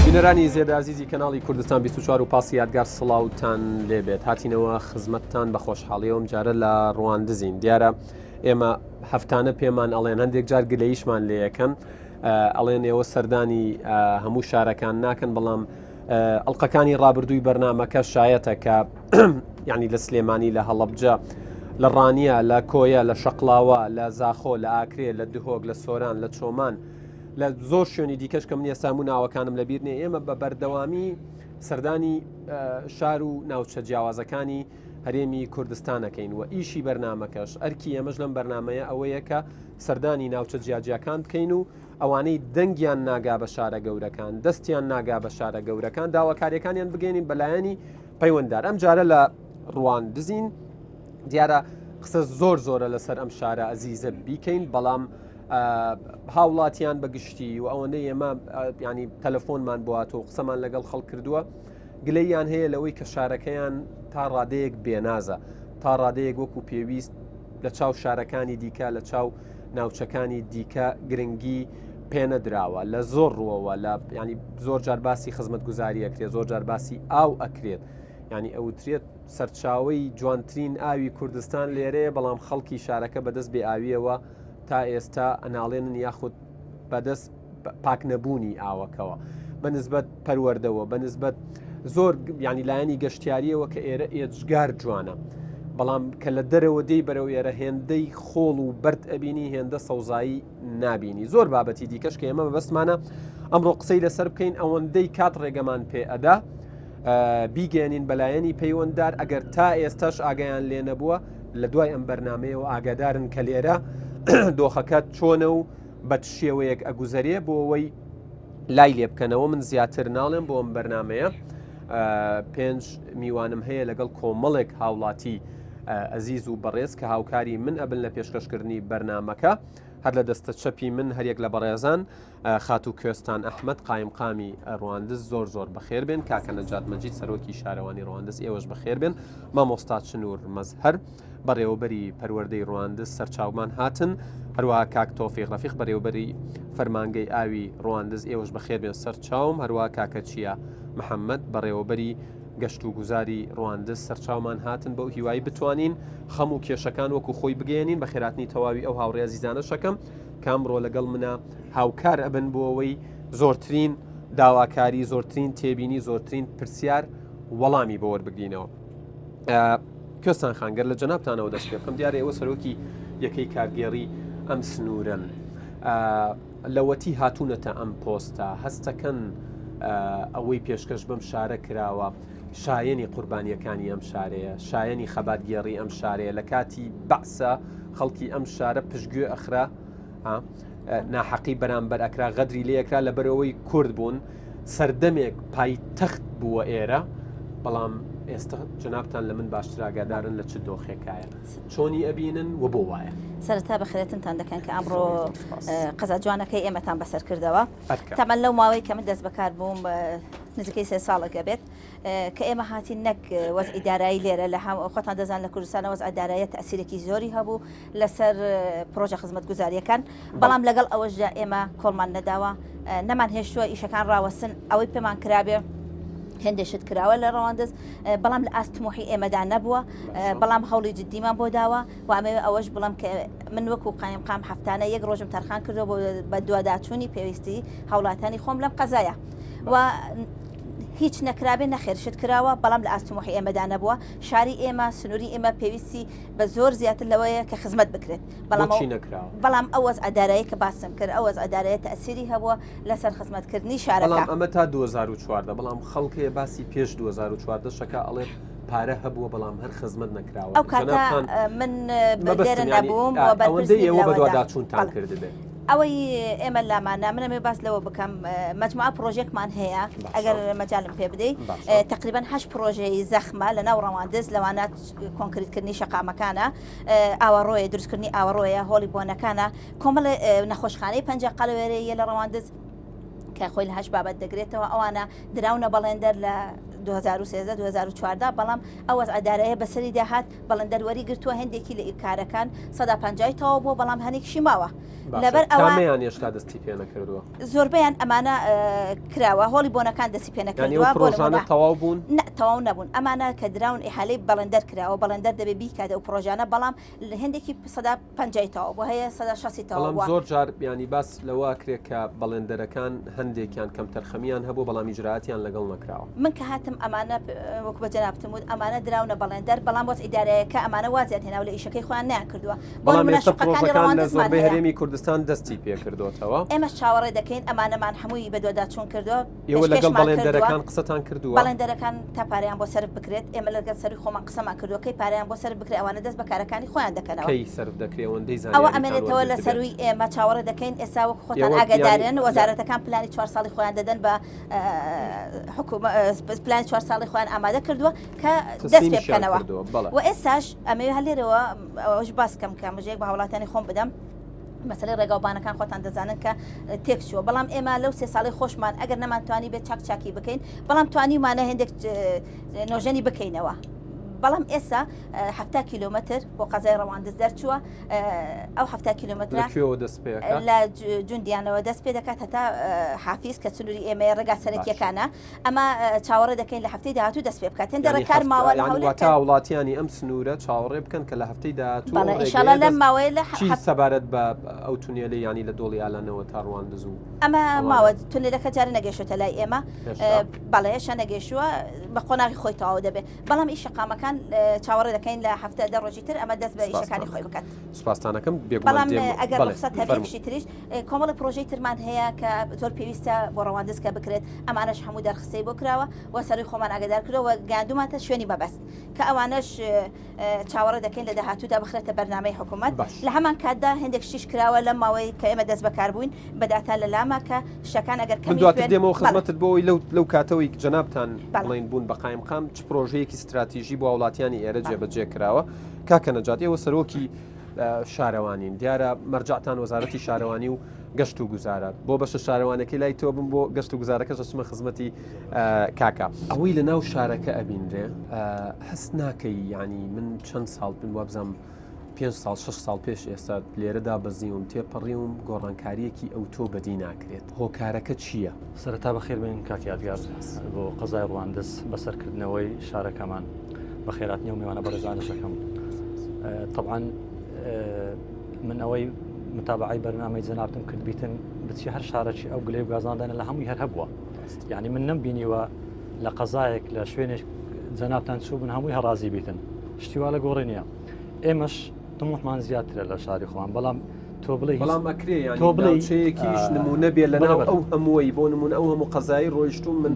بینەرانی زێدازیزی کەناڵی کوردستان 24 و پاسی یادگار سڵاوتان لێبێت هاتینەوە خزمەتتان بە خۆشحاڵیەوەم جارە لە ڕواندزین دیارە ئێمە هەفتانە پێمان ئەڵێن هەندێک جار گلەیشمان لێیەکەن ئەڵێن ئێوە سەردانی هەموو شارەکان ناکەن بەڵام ئەڵلقەکانی ڕابردووی بەرنمەکە شایەتە کە ینی لە سلێمانی لە هەڵەبجە لە ڕانیە لە کۆیە لە شەقلاوە لە زاخۆ لە ئاکرێ لە دهۆک لە سۆران لە چۆمان لە زۆر شوێنی دیکەش کە من ئێستا هەموو ناوەکانم لەبیر نیە ئێمە بە بەردەوامی سەردانی شار و ناوچە جیاوازەکانی هەرێمی کوردستانەکەین و ئیشی بەرنمەکەش ئەرکی ئێمەش لەم بەرنمەیە ئەوەیە کە سەردانی ناوچە جیاجیاکان بکەین و ئەوانەی دەنگیان ناگا بە شارە گەورەکان دەستیان ناگا بە شارە گەورەکان داواکاریەکانیان بگەێنین بەلایەنی پەیوەنددار ئەم جارە لە ڕوان دزین دیارە قسە زۆر زۆرە لەسەر ئەم شارە ئەزیزە بیکەین بەڵام هاوڵاتیان بە گشتی و ئەوەندەی ئێمە ینی تەلەفۆنمان بۆ هاتووە و قسەمان لەگەڵ خەڵک کردووە گلەیان هەیە لەوەی کە شارەکەیان تا ڕادەیەک بێنازە تا ڕادەیەک وەکو پێویست لە چاو شارەکانی دیکە لە چاو ناوچەکانی دیکە گرنگی پێنەدراوە لە زۆر ڕووەوە لە ینی زۆر جار باسی خزمەتگوزاری ئەکرێت زۆر جار باسی ئاو ئەکرێت ینی ئەوترێت سەرچاوەی جوانترین ئاوی کوردستان لێرەیە بەڵام خەڵکی شارەکە بەدەست بێ ئاویەوە تا ئێستا ئەناڵێنن یاخود بەدەست پاکنەبوونی ئاوەکەوە بە نسبەت پەروەردەوە بە نسبەت زۆر ینی لایەنی گەشتیاریەوە کە ئێرە ئێجگار جوانە بەڵام کە لە دەرەوە دێی بەرەو ئێرە هێندەی خۆڵ و بەرد ئەبینی هێندە سەوزایی نابینی زۆر بابەتی دیکەش کە ئێمە مەبەستمانە ئەمڕۆ قسەی لەسەر بکەین ئەوەندەی کات ڕێگەمان پێ ئەدا بیگەێنین بەلایەنی پەیوەنددار ئەگەر تا ئێستاش ئاگیان لێ نەبووە لە دوای ئەم بەرنمەیەوە ئاگادارن کە لێرە دۆخەکە چۆنە و بە چ شێوەیەک ئەگوزەرێ بۆ ئەوەی لای لێ بکەنەوە من زیاتر ناڵێم بۆ ئەم بەرنمەیە پێنج میوانم هەیە لەگەڵ کۆمەڵێک هاوڵاتی ئەزیز و بەڕێز کە هاوکاری من ئەبن لە پێشکەشکردنی بەرنمەکە هەر لە دەستە چەپی من هەریەک لە بەڕێزان خاتوو کوێستان ئەحمەد قایمقامی ڕواندز زۆر زۆر بەخێر بێن کاکە نەجات مەجید سەرۆکی شارەوانی ڕواندز ئێوەش بەخێر بێن مامۆستا چنور مەزهەر بەڕێوەبەری پەروەردەی ڕواندز سەرچاومان هاتن هەروەها کاک تۆفیق ڕەفیق بەرێوبەری فەرمانگەی ئاوی ڕواندز ئێوەش بەخێر بێن سەرچاوم هەروە کاکە چیا محەممەد بەڕێوەبەری گەشت و گوزاری ڕواندز سەرچاومان هاتن بەو هیوای بتوانین خەم و کێشەکان وەکو خۆی بگەێنین بە خێراتنی تەواوی ئەو هاوڕێ ئەزیزانە شەکەم کە ئەمڕۆ لەگەڵ منە هاوکار ئەبن بۆ ئەوەی زۆرترین داواکاری زۆرترین تێبینی زۆرترین پرسیار وەڵامی بۆ وەربگرینەوە کوێستان خان گەر لە جەنابتانەوە دەست پێ بکەم دیارە ئێوە سەرۆکی یەکەی کارگێڕی ئەم سنوورن لەوەتی هاتوونەتە ئەم پۆستە هەستەکەن ئەوەی پێشکەش بەم شارە کراوە شایەنی قوربانیەکانی ئەم شارەیە شایەنی خەباتگێڕی ئەم شارەیە لە کاتی بەعسە خەڵکی ئەم شارە پشتگوێ ئەخرا ناحەقی بەرامبەر ئەکرا غەدری لێکرا لە بەرەوەی کورد بوون سەردەمێک پایتەخت بووە ئێرە بەڵام ئێستا جەنابتان لە من باشتر ئاگادارن لە چ دۆخێکایە چۆنی ئەبینن و بۆ وایە سەرەتا بەخێرهاتنتان دەکەن کە ئەمڕۆ قەزا جوانەکەی ئێمەتان بەسەر کردەوە تەمان لەو ماوەی کە من دەست بەکار بووم نزیکەی سێ ساڵێکە بێت کە ئێمە هاتین نەک وەزعی دارایی لێرە لە هەم خۆتان دەزان لە کوردستانە وەزع دارایە تەسیرێکی زۆری هەبوو لەسەر پرۆژە خزمەتگوزاریەکان بەڵام لەگەڵ ئەوەشدا ئێمە کۆڵمان نەداوە نەمان هێشتووە ئیشەکان ڕاوەستن ئەوەی پێمان کرابێ هێندێک شت کراوە لە ڕەواندز بەڵام لە ئاست تموحی ئێمەدا نەبووە بەڵام هەوڵی جددیمان بۆ داوە و ئەمەوێ ئەوەش بڵم کە من وەکو قایم قام هەفتانە یەک ڕۆژم تەرخان کردو بۆ بە دواداچوونی پێویستی هاوڵاتانی خۆم لەم قەزایە و هیچ نەکرابێ نەخێر شت کراوە بەڵام لە ئاست تموحی ئێمەدا نەبووە شاری ئێمە سنووری ئێمە پێویستی بە زۆر زیاتر لەوەیە کە خزمەت بکرێت بەڵام نەکراوە بەڵام ئەو وەزعە دارایی کە باسم کرد ئەو وەزعە دارایە تەئسیری هەبووە لەسەر خزمەتکردنی شارەکە. بەڵام ئەمە تا 2014 بەڵام خەڵک هەیە باسی پێش 2014 شەکا ئەڵێ پارە هەبووە بەڵام هەر خزمەت نەکراوە ئەو کاتە من لێرە نەبووم و بەرپرس ئەوەندەی ئێوە بەدواداچوونتان کردبێت. ئەوەی ئێمە لامانە من ئەمەوێ باس لەوە بکەم مەجموعە پرۆژێکمان هەیە ئەگەر مەجالم پێ بدەی تقریبا هەشت پرۆژەی زەخمە لە ناو ڕەواندز لەوانە کۆنکریتکردنی شەقامەکانە ئاوەڕۆیە دروستکردنی ئاوەڕۆیە هۆڵی بۆنەکانە کۆمەڵێ نەخۆشخانەی پەنجە قەلەوێرەیە لە ڕەواندز کە خۆی لە هەش بابەت دەگرێتەوە ئەوانە دراونە بەڵێندەر لە 2013 2014 بەڵام ئەو وەزعە دارایە بەسەریدا هات بەڵێندەر وەری گرتووە هەندێکی لە کارەکان 150 تەواو بووە بەڵام هەنێکیشی ماوە لەبەر ئەوە کامیان هێشتا دەستی پێ نەکردووە؟ زۆربەیان ئەمانە کراوە هۆڵی بۆنەکان دەستی پێ نەکردووە بۆ پرۆژانە تەواو بوون؟ نە تەواو نەبوون ئەمانە کە دراون ئیحالەی بەڵێندەر کراوە بەڵێندەر دەبێ بیکات ئەو پرۆژانە بەڵام هەندێکی سەدا پەنجای تەواو بووە هەیە سەدا شەستی تەواو بەڵام بووە. زۆر جار یانی باس لەوە ئەکرێ کە بەڵێندەرەکان هەندێکیان کەمتەرخەمیان هەبوو بەڵام ئیجرائاتیان لەگەڵ نەکراوە. من کە هاتم ئەمانە وەکو بە جەنابتم وت ئەمانە دراونە بەڵێندەر بەڵام وەزعی دارایەکە ئەمانە وازیان هێناوە لە ئیشەکەی خۆیان نەیان کردووە بۆ بەڵام نمونە ئێستا شوقەکانی پرۆژەکان لە ڕەواندزمان زۆربەی هەیە. هەرێمی کوردستان دەستی پێکردۆتەوە. ئێمەش چاوەڕێ دەکەین ئەمانەمان هەمووی بەدواداچوون کردووە ئێوە لەگەڵ پێشکێشمان کردووە. بەڵێندەرەکان قسەتان کردووە؟ بەڵێندەرەکان تا پارەیان بۆ سەرف بکرێت ئێمە لەگەڵ سەروی خۆمان قسەمان کردووە کەی پارەیان بۆ سەرف بکرێت ئەوانە دەست بە کارەکانی خۆیان دەکەنەوە. کەی سەرف دەکرێ ئەوەندەی ئەوە زانیاریتان ئەمێنێتەوە لە وەرگرتبێت؟ سەروی ئێمە چاوەڕێ دەکەین ئێستا وەکو خۆتان ئێوە ئاگادارن یانی لە وەزارەتەکان پلانی چوار ساڵی خۆیان دەدەن بە حکومە پلانی چوار ساڵی خۆیان ئامادە کردووە کە دەست پێ تەسلیمیشیان بکەنەوە کردووە بەڵێ. و ئێستاش ئەمەوێ هەر لێرەوە ئەوەش باس کەم کە مژەیەک بە هاوڵاتیانی خۆم بدەم مەسەلەی ڕێگاوبانەکان خۆتان دەزانن کە تێک چووە بەڵام ئێمە لەو سێ ساڵی خۆشمان ئەگەر نەمانتوانی بێت چاک چاکی بکەین بەڵام توانیمانە هێندێک نۆژەنی بکەینەوە. بەڵام ئێستا ه کیلومتر بۆ قەزای ڕەواندز دەرچووە ئەو ه کیلومتر لە جوندیانەوە دەست پێ دەکات هەتا حافیز کە سنووری ئێمەیە ڕێگا سەرەکیەکانە ئەمە چاوەڕێ دەکەین لە هەفتەی داهاتوو دەست پێ بکات هێندە ڕێکار ماوە لە هەولێر واتە وڵاتیانی ئەم سنوورە چاوەڕێ بکەن کە لە هەفتەی داهاتوو بەڵێ ئینشاڵڵا لەم ماوەیە لە چی سەبارەت بە ئەو تونێلە یانی لە دۆڵی ئالانەوە تا ڕواندز و ئەمە ماوە تونێلەکە جارێ نەگەیشتۆتە لای ئێمە بەڵێ هێشتا نەگەیشتووە بە قۆناغی خۆی تەواو دەبێت بەڵام ئی شەقامەکان چاوەڕێ دەکەین لە هەفتە دە ڕۆژی تر ئەمە دەست بە ئیشەکانی خۆی بکات سپاستانەکەم بێگومان بەڵام ئەگەر ڕوخسەت هەبێت شتی تریش کۆمەڵە پرۆژەی ترمان هەیە کە زۆر پێویستە بۆ ڕەواندز کە بکرێت ئەمانەش هەموو دەرخستەی بۆ کراوە و سەروی خۆمان ئاگدار کردەوە گەیاندومانتە شوێنی مەبەست کە ئەوانەش چاوەڕێ دەکەین لە داهاتوودا بخرێتە بەرنامەی حکوومەت لە هەمان کاتدا هەندێک شتیش کراوە لەم ماوەی کە ئێمە دەست بەکار بووین بە داتا لە لاما کە شتەکان ئەگەر کەمی دواتر دێمەوە خزمەتت بۆ ئەوەی لەو لەو کاتەوەی جەنابتان بڵێن بوون بە قایمقام چ پرۆژەیەکی ستراتیژی بۆ هاوڵاتیانی ئێرە جێبەجێ کراوە کاکە نەجات ئێوە سەرۆکی شارەوانین دیارە مەرجعتان وەزارەتی شارەوانی و گەشت و گوزارە بۆ بەشە شارەوانەکەی لای تۆ بم بۆ گەشت و گوزارەکەش ئەچمە خزمەتی کاکە. ئەوەی لە ناو شارەکە ئەبینرێ هەست ناکەی یعنی من چەند ساڵ بن وابزانم پێ ساڵ شش ساڵ پێش ئێستا لێرەدا بەزیوم تێپەڕیوم گۆڕانکاریەکی ئەو تۆ بەدی ناکرێت هۆکارەکە چییە؟ سەرەتا بەخێر بێن کاک یادگار بۆ قەزای ڕواندز بەسەرکردنەوەی شارەکەمان بەخێراتنی و میوانە بەڕێزانش ئەکەم تەبعەن من ئەوەی متابعی بەرنامەی جەنابتم کردبیتن بچی هەر شارەکی ئەو گلەی و گازاندانە لە هەمووی هەر هەبووە یعنی من نەم بینیوە لە قەزایەک لە شوێنێک جەنابتان چوو بن هەمووی هەڕازی بیتن شتیوا لە گۆڕێ نییە ئێمەش طموحمان زیاترە لە شاری خۆمان بەڵام تۆ بڵێ بەڵام ئەکرێ یان تۆ بڵێ ناوچەیەکیش نمونە بێ لە ناو ئەو هەمووی بۆ نمونە ئەو هەموو قەزایی ڕۆیشتوم من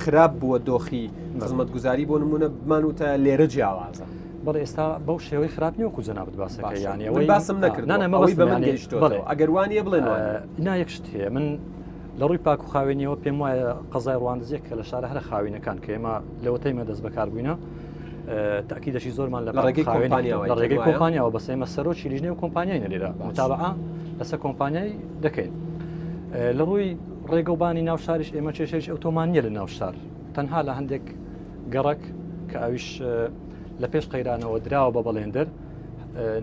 خراپ بووە دۆخی خزمەتگوزاری بۆ نمونە بمان وتە لێرە جیاوازە. بەڵێ ئێستا بەو شێوەی خراپ نیە وەکو جەنابت باسەکە یانی ئەوەی باسم نەکرد ئەوەی بە من گەیشتووە ئەگەر وانە بڵێن نا یەک شت هەیە من لە ڕووی پاک و خاوێنیەوە پێم وایە قەزای ڕواندزێک کە لە شارە هەرە خاوینەکان کە ئێمە لەوەتەیمە دەست بەکار بووینە تاکیدەشی زۆرمان لە ڕێگەی کۆمپانیاوە لە ڕێگەی کۆمپانیاوە بەس ئێمە سەرۆکی لیژنەی و کۆمپانیای نەلێرە متابعە لەسەر کۆمپانیای دەکەین لە ڕووی ڕێگەوبانی ناو شاریش ئێمە کێشەیش ئەو تۆمان نییە لە ناو شار تەنها لە هەندێک گەڕەک کە ئەویش لە پێش قەیرانەوە دراوە بە بەڵێندەر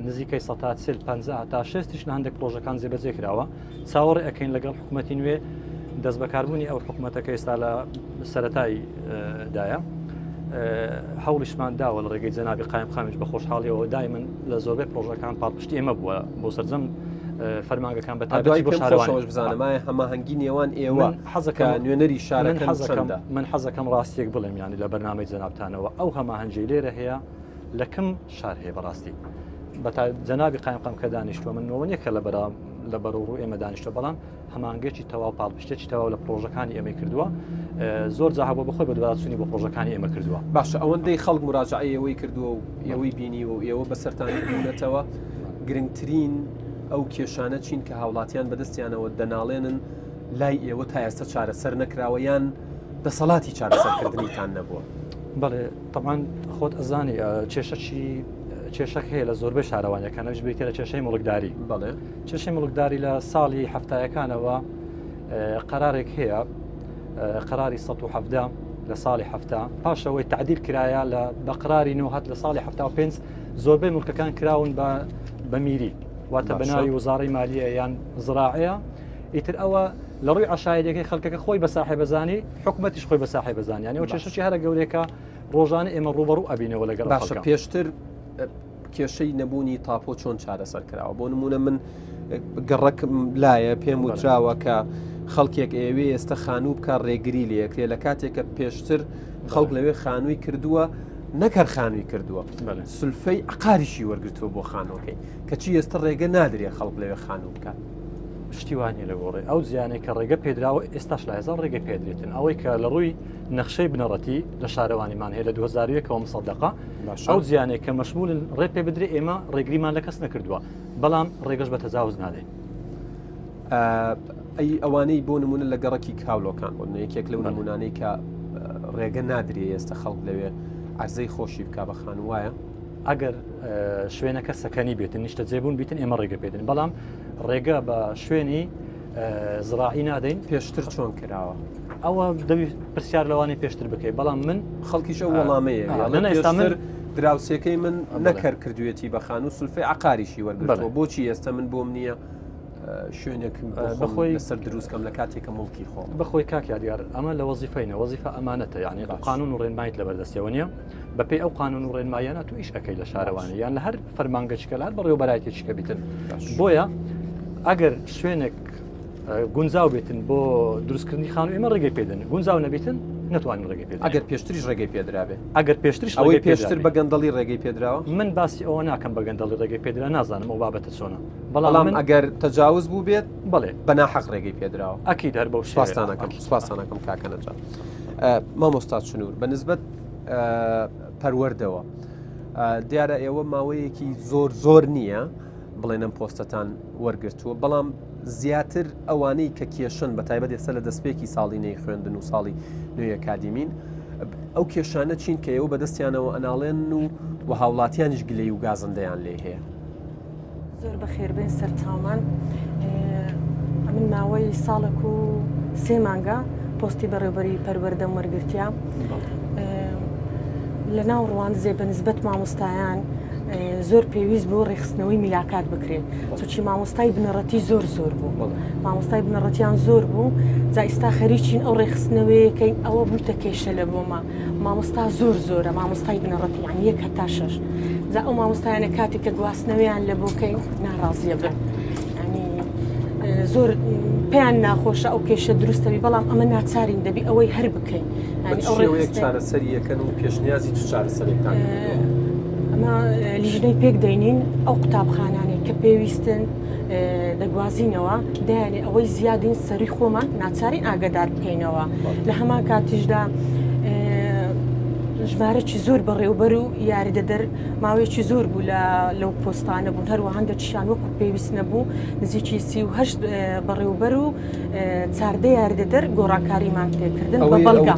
نزیکەی 140 50 تا شێستیش لە هەندێک پرۆژەکان جێبەجێ کراوە چاوەڕێ ئەەکەین لەگەڵ حکوومەتی نوێ دەست بەکاربوونی ئەو حکوومەتەکە ئێستا لە سەتای دایە هەوڵیشمان داوە لە ڕێگەی جەنابی قایم قامیش بە خۆشحاڵیەوە دایمن لە زۆربەی پرۆژەکان پاڵپشتی ئێمە بووە بۆ سەرجەم فەرمانگەکان بە تایبەتی بۆ شارەوانی بزانم ئایا هەماهەنگی نێوان ئێوە حەزەکە نوێنەری شارەکە حەزەکەم من حەزەکەم ڕاستیەک بڵێم یانی لە بەرنامەی جەنابتانەوە ئەو هەماهەنگی لێرە هەیە لە کم شار هەیە بەڕاستی بەتا جەنابی قایمقام کە دانیشتووە من نەوە نییە کە لە بەرا لە بەرەو ڕوو ئێمە دانیشتوە بەڵام هەمانگەکی تەواو پاڵپشتێکی تەواو لە پرۆژەکانی ئێمەی کردووە زۆر جا هەبووە بەخۆی بەدواداچوونی بۆ پرۆژەکانی ئێمە کردووە. باشە ئەوەندەی خەڵک مراجعەی ئێوەی کردووە و ئێوەی بینیوە و ئێوە بەسەرتان کردوونەتەوە گرنگترین ئەو کێشانە چین کە هاوڵاتیان بەدەستیانەوە دەناڵێنن لای ئێوە تا ئێستا چارەسەر نەکراوە یان دەسەڵاتی چارەسەرکردنیتان نەبووە؟ بەڵێ تەبعەن خۆت ئەزانی کێشەکی کێشەک هەیە لە زۆربەی شارەوانیەکان ئەویش بریتیە لە کێشەی موڵکداری. بەڵێ. کێشەی موڵکداری لە ساڵی حەفتایەکانەوە قەرارێک هەیە قەراری 117. لە ساڵی حەفتا پاش ئەوەی تەعدیل کرایە لە بە قراری نۆهەت لە ساڵی 75 زۆربەی مڵکەکان کراون بە بە میری واتە بە ناوی وزارەی مالیە یان زراعەیە ئیتر ئەوە لە ڕووی عشایەکەی خەڵکەکە خۆی بە ساحێبەزانی حکومەتیش خۆی بە ساحێبەزانی یانی ئەو کێشەی هەرە گەورەیەکە ڕۆژانە ئێمە ڕووبەڕوو ئەبینەوە لەگەڵ باشە پێشتر کێشەی نەبوونی تاپۆ چۆن چارەسەر کراوە بۆ نمونە من گەڕەکم لایە پێم وتراوە کە خەڵکێک ئەوێ ئێستا خانوو بکە ڕێگری لەکرێ لە کاتێک کە پێشتر خەڵک لەوێ خانووی کردووە نەکەر خانووی کردووە سلفەی عقاریشی وەرگتووە بۆ خانووەکەی کەچی ئێستا ڕێگە نادرێ خەڵک لەوێ خانوو بکات. شتی وا نیە لە گۆڕێ ئەو زیانەی کە ڕێگە پێدراوە ئێستاش لە هێزا ڕێگە پێدرێتن ئەوەی کە لە ڕووی نەخشەی بنەڕەتی لە شارەوانیمان هەیە لە 2001ەوە مسەدەقە ئەو زیانێک کە مەشمولن ڕێ پێ بدرێ ئێمە ڕێگریمان لە کەس نەکردووە بەڵام ڕێگەش بە تەجاوز نادەین. ئەی ئەوانەی بۆ نمونە لە گەڕەکی کاولۆکان بۆ یەکێک لەو نمونانەی کە ڕێگە نادرێ ئێستا خەڵک لەوێ عرزەی خۆشی بک بە خانوایە ئەگەر شوێنەکە سەکەنی بێتن نیشتەجێبوون بیتن ئێمە ڕێگە پێدن بەڵام ڕێگە بە شوێنی زراعی نادەین پێشتر چۆن کراوە ئەوە دەبی پرسیار لەوانەی پێشتر بکەیت بەڵام من خەڵکیش ئەو وەڵامەیە ئێستا من دراوسێکەی من نەکەر کردوێتی بە خانوو سولفەی عقاریشی وەرگرتووە بۆچی ئێستا من بۆم نییە شوێنێکم بەخۆی لەسەر دروستکەم لە کاتێکە مڵکی خۆم بەخۆی کاک یادگار ئەمە لە وەزیفینە وەزیفە ئەمانەتە یعنی قانون و ڕێنمایت لە بەردەستەوە نییە بەپێی ئەو قانون و ڕێنماییانە تو ئیش ئەەکەی لە شارەوانی یان لە هەر فەرمانگەچکە لە هەر بەڕێوەبەرایەتێکیکە بیتن بۆیە ئەگەر شوێنێک گونجاو بێتن بۆ دروستکردنی خانوو ئێمە ڕێگەی پێدن گونجاو نەبیتن نتوانین ڕێگەی پێ ئەگەر پێشتریش ڕێگەی پێدرابێ ئەگەر پێشتریش ئەوەی پێشتر بە گەندەڵی ڕێگەی پێدراوە من باسی ئەوە ناکەم بە گەندەڵی ڕێگەی پێدرا نازانم ئەو بابەتە چۆنە بەڵام ئەگەر تەجاوز بوو بێت بڵێ بە ناحەق ڕێگەی پێدراوە ئەکی هەر بەو سپاستانەکەم سپاستانەکەم کاکە نەجات مامۆستا چنور بە نسبەت پەروەردەوە دیارە ئێوە ماوەیەکی زۆر زۆر نییە بڵێنم پۆستەتان وەرگتووە بەڵام زیاتر ئەوانەی کە کێشن بە تایبەت ئێستا لە دەستپێکی ساڵی نەی خوێندن و ساڵی نوێ ئەکادیمین ئەو کێشانە چین کە ئێوە بەدەستیانەوە ئەناڵێن و و هاوڵاتیانیش گلەی و گازندەیان لێ هەیە زۆر بەخێربێن سەرچاومان ئەمن ماوەی ساڵێک و سێ مانگە پۆستی بەڕێوبەری پەروەردەم وەرگرتیا لە ناو ڕواندزێ بە نسبەت مامۆستایان زۆر پێویست بوو ڕێکخستنەوەی میلاکات بکرێت چونکی مامۆستای بنەڕەتی زۆر زۆر بوو مامۆستای بنەڕەتیان زۆر بوو جا ئیستا خەریکین ئەو ڕێکخستنەوەیەکەین ئەوە بوویتە کێشە لە بۆمە مامۆستا زۆر زۆرە مامۆستای بنەڕەتی یعنی یەک هەتا شەش جا ئەو مامۆستایانە کاتێک کە گواستنەوەیان لە بۆکەین ناڕازیە بن ینی زۆر پێیان ناخۆشە ئەو کێشە دروستەبی بەڵام ئەمە ناچارین دەبی ئەوەی هەر بکەین ئەو ڕێوەیەک چارەسەری یەکەن و پێشنیازی چ چارەسەرێکتان ئەمە لیژنەی پێک دەینین ئەو قوتابخانانەی کە پێویستن دەگوازینەوە دایانێ ئەوەی زیادین سەری خۆمان ناچارین ئاگدار بکەینەوە لە هەمان کاتیشدا ژمارەی زۆر بەڕێوبەر و یاریدەدەر ماوەیەکی زۆر بوو لە لەو پۆستانە بوون هەروە هەندێکیشان وەکو پێویست نەبوو نزیکی 38 بەڕێوبەر و چاردە یاریدەدەر گۆڕانکاریمان پێکردن بە بەڵگە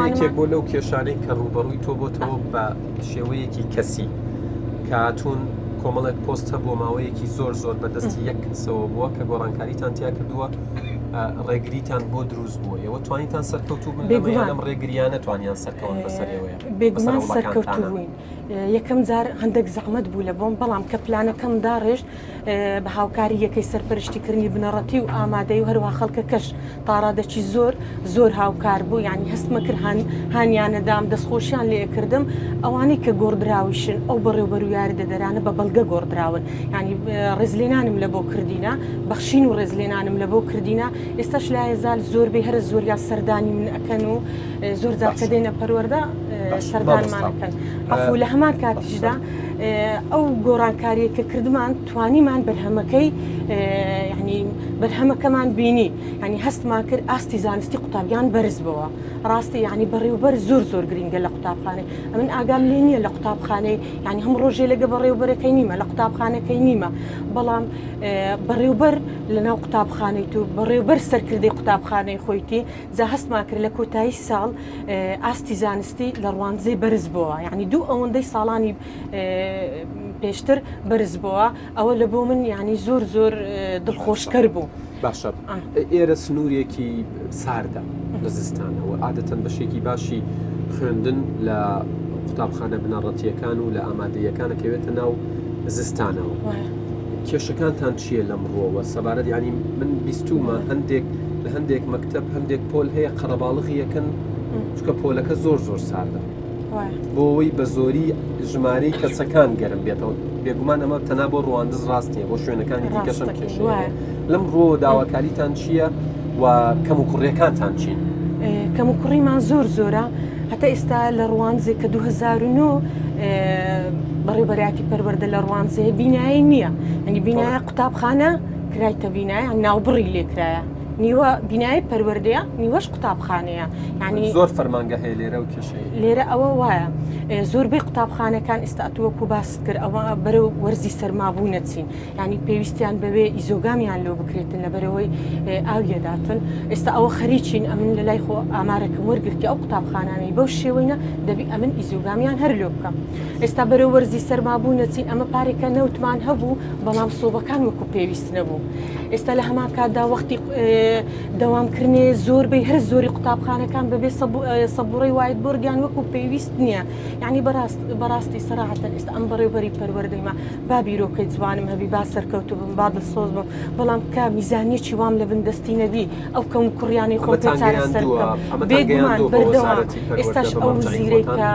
یەکێک بۆ لەو کێشانەی کە ڕووبەڕووی تۆ بۆتەوە بە شێوەیەکی کەسی کە هاتوون کۆمەڵێک پۆست هەبووە ماوەیەکی زۆر زۆر بە دەستی یەک کەسەوە بووە کە گۆڕانکاریتان تیا کردووە ڕێگریتان بۆ دروست بووە ئێوە توانیتان سەرکەوتوو بن لەم لەم ڕێگریانە توانیان سەرکەون بەسەر ئێوەیە بێگومان سەرکەوتوو بووین یەکەم جار هەندێک زەحمەت بوو لە بۆم بەڵام کە پلانەکەم داڕێژت بە هاوکاری یەکەی سەرپەرشتیکردنی بنەڕەتی و ئامادەی و هەروەها خەڵکەکەش تاڕادەکی زۆر زۆر هاوکار بوو یانی هەستمە کرد هان هانیانەدام دەستخۆشیان لێ کردم ئەوانەی کە گۆڕدراویشن ئەو بەڕێوبەر و یاریدەدەرانە بە بەڵگە گۆڕدراون یانی ڕێزلێنانم لە بۆ کردینە بەخشین و ڕێزلێنانم لە بۆ کردینە ئێستاش لایەزال زۆربەی هەرە زۆریان سەردانی من ئەکەن و زۆر جار کە دێنە پەروەردە سەردانمان ئەکەن عەفو لە هەمان کاتیشدا ئەو گۆڕانکاریە کە کردمان توانیمان بەرهەمەکەی یعنی بەرهەمەکەمان بینی ینی هەستمان کرد ئاستی زانستی قوتابیان بەرز بەوە ڕاستی ینی بەڕێوبەر زۆر زۆر گرنگە لە قوتابخانەی ئەمن ئاگام لێ نییە لە قوتابخانەی ینی هەم ڕۆژێ لەگە بەڕێوبەرەکەی نیمە لە قوتابخانەکەی نیمە بەڵام بەڕێوبەر لە ناو قوتابخانەی تو بەڕێوبەر سەرکردەی قوتابخانەی خۆیتی جا هەستمان کرد لە کۆتایی ساڵ ئاستی زانستی لە ڕواندزێ بەرز بۆوە یعنی دوو ئەوەندەی ساڵانی پێشتر بەرز بۆوە ئەوە لە بۆ من یعنی زۆر زۆر دڵخۆشکەر بوو. باشە ئێرە سنوورێکی ساردە. لە زستانەوە عادەتەن بەشێکی باشی خوێندن لە قوتابخانە بنەڕەتیەکان و لە ئامادەیەکانە کەوێتە ناو زستانەوە کێشەکانتان چییە لەم ڕووەوە سەبارەت ینی من بیستومە هەندێک لە هەندێک مەکتب هەندێک پۆل هەیە قەرەباڵغی یەکەن چکە پۆلەکە زۆر زۆر ساردە بۆ ئەوەی بە زۆری ژمارەی کەسەکان گەرم بێتەوە بێگومان ئەمە تەنها بۆ ڕواندز ڕاست نیە بۆ شوێنەکانی دیکەشم کێشەیە لەم ڕووەوە داواکاریتان چییە و کەم و کوڕیەکانتان چین؟ کەم و کوڕیمان زۆر زۆرە هەتا ئێستا لە ڕواندزێ کە 2009 بەڕێوبەرایەتی پەروەردە لە ڕواندزێ بینایی نییە ئەنی بینایە قوتابخانە کرایتە بینایە ناوبڕی لێکرایە نیوە بینای پەروەردەیە نیوەش قوتابخانەیە یعنی زۆر فەرمانگە هەیە لێرە و کێشەی لێرە ئەوە وایە زۆربەی قوتابخانەکان ئێستا ئەتوەکو باست کرد ئەوە بەرەو وەرزی سەرمابوو نەچین یعنی پێویستیان بەوێ ئیزۆگامیان لۆ بکرێتن لەبەرەوەی ئاویەداتن ئێستا ئەوە خەریکین ئەمن لە لای خۆ ئامارەکەم وەرگرتی ئەو قوتابخانانەی بەو شێوەینە دەبی ئەمن ئیزۆگامیان هەر لۆ بکەم ئێستا بەرەو وەرزی سەرمابوو نەچین ئەمە پارێکە نەوتمان هەبوو بەڵام سۆبەکان وەکو پێویست نەبوو ئێستا لە هەمان کاتدا وەختی دەوامکردنێ زۆربەی هەر زۆری قوتابخانەکان بەبێ سەبوڕەی whiteboard یان وەکو پێویست نییە یعنی بەڕاست بەڕاستی سەراحەتەن ئێستا ئەم بەڕێوبەری پەروەردەیمە با بیرۆکەی جوانم هەبی با سەرکەوتوو بم با دڵسۆز بم بەڵام کە میزانیەکی وام لە بن دەستی نەبی ئەو کەم کوڕیانەی خۆم پێ چارەسەر بکەم بێگومان بەردەوام ئێستاش ئەو وزیرەی کە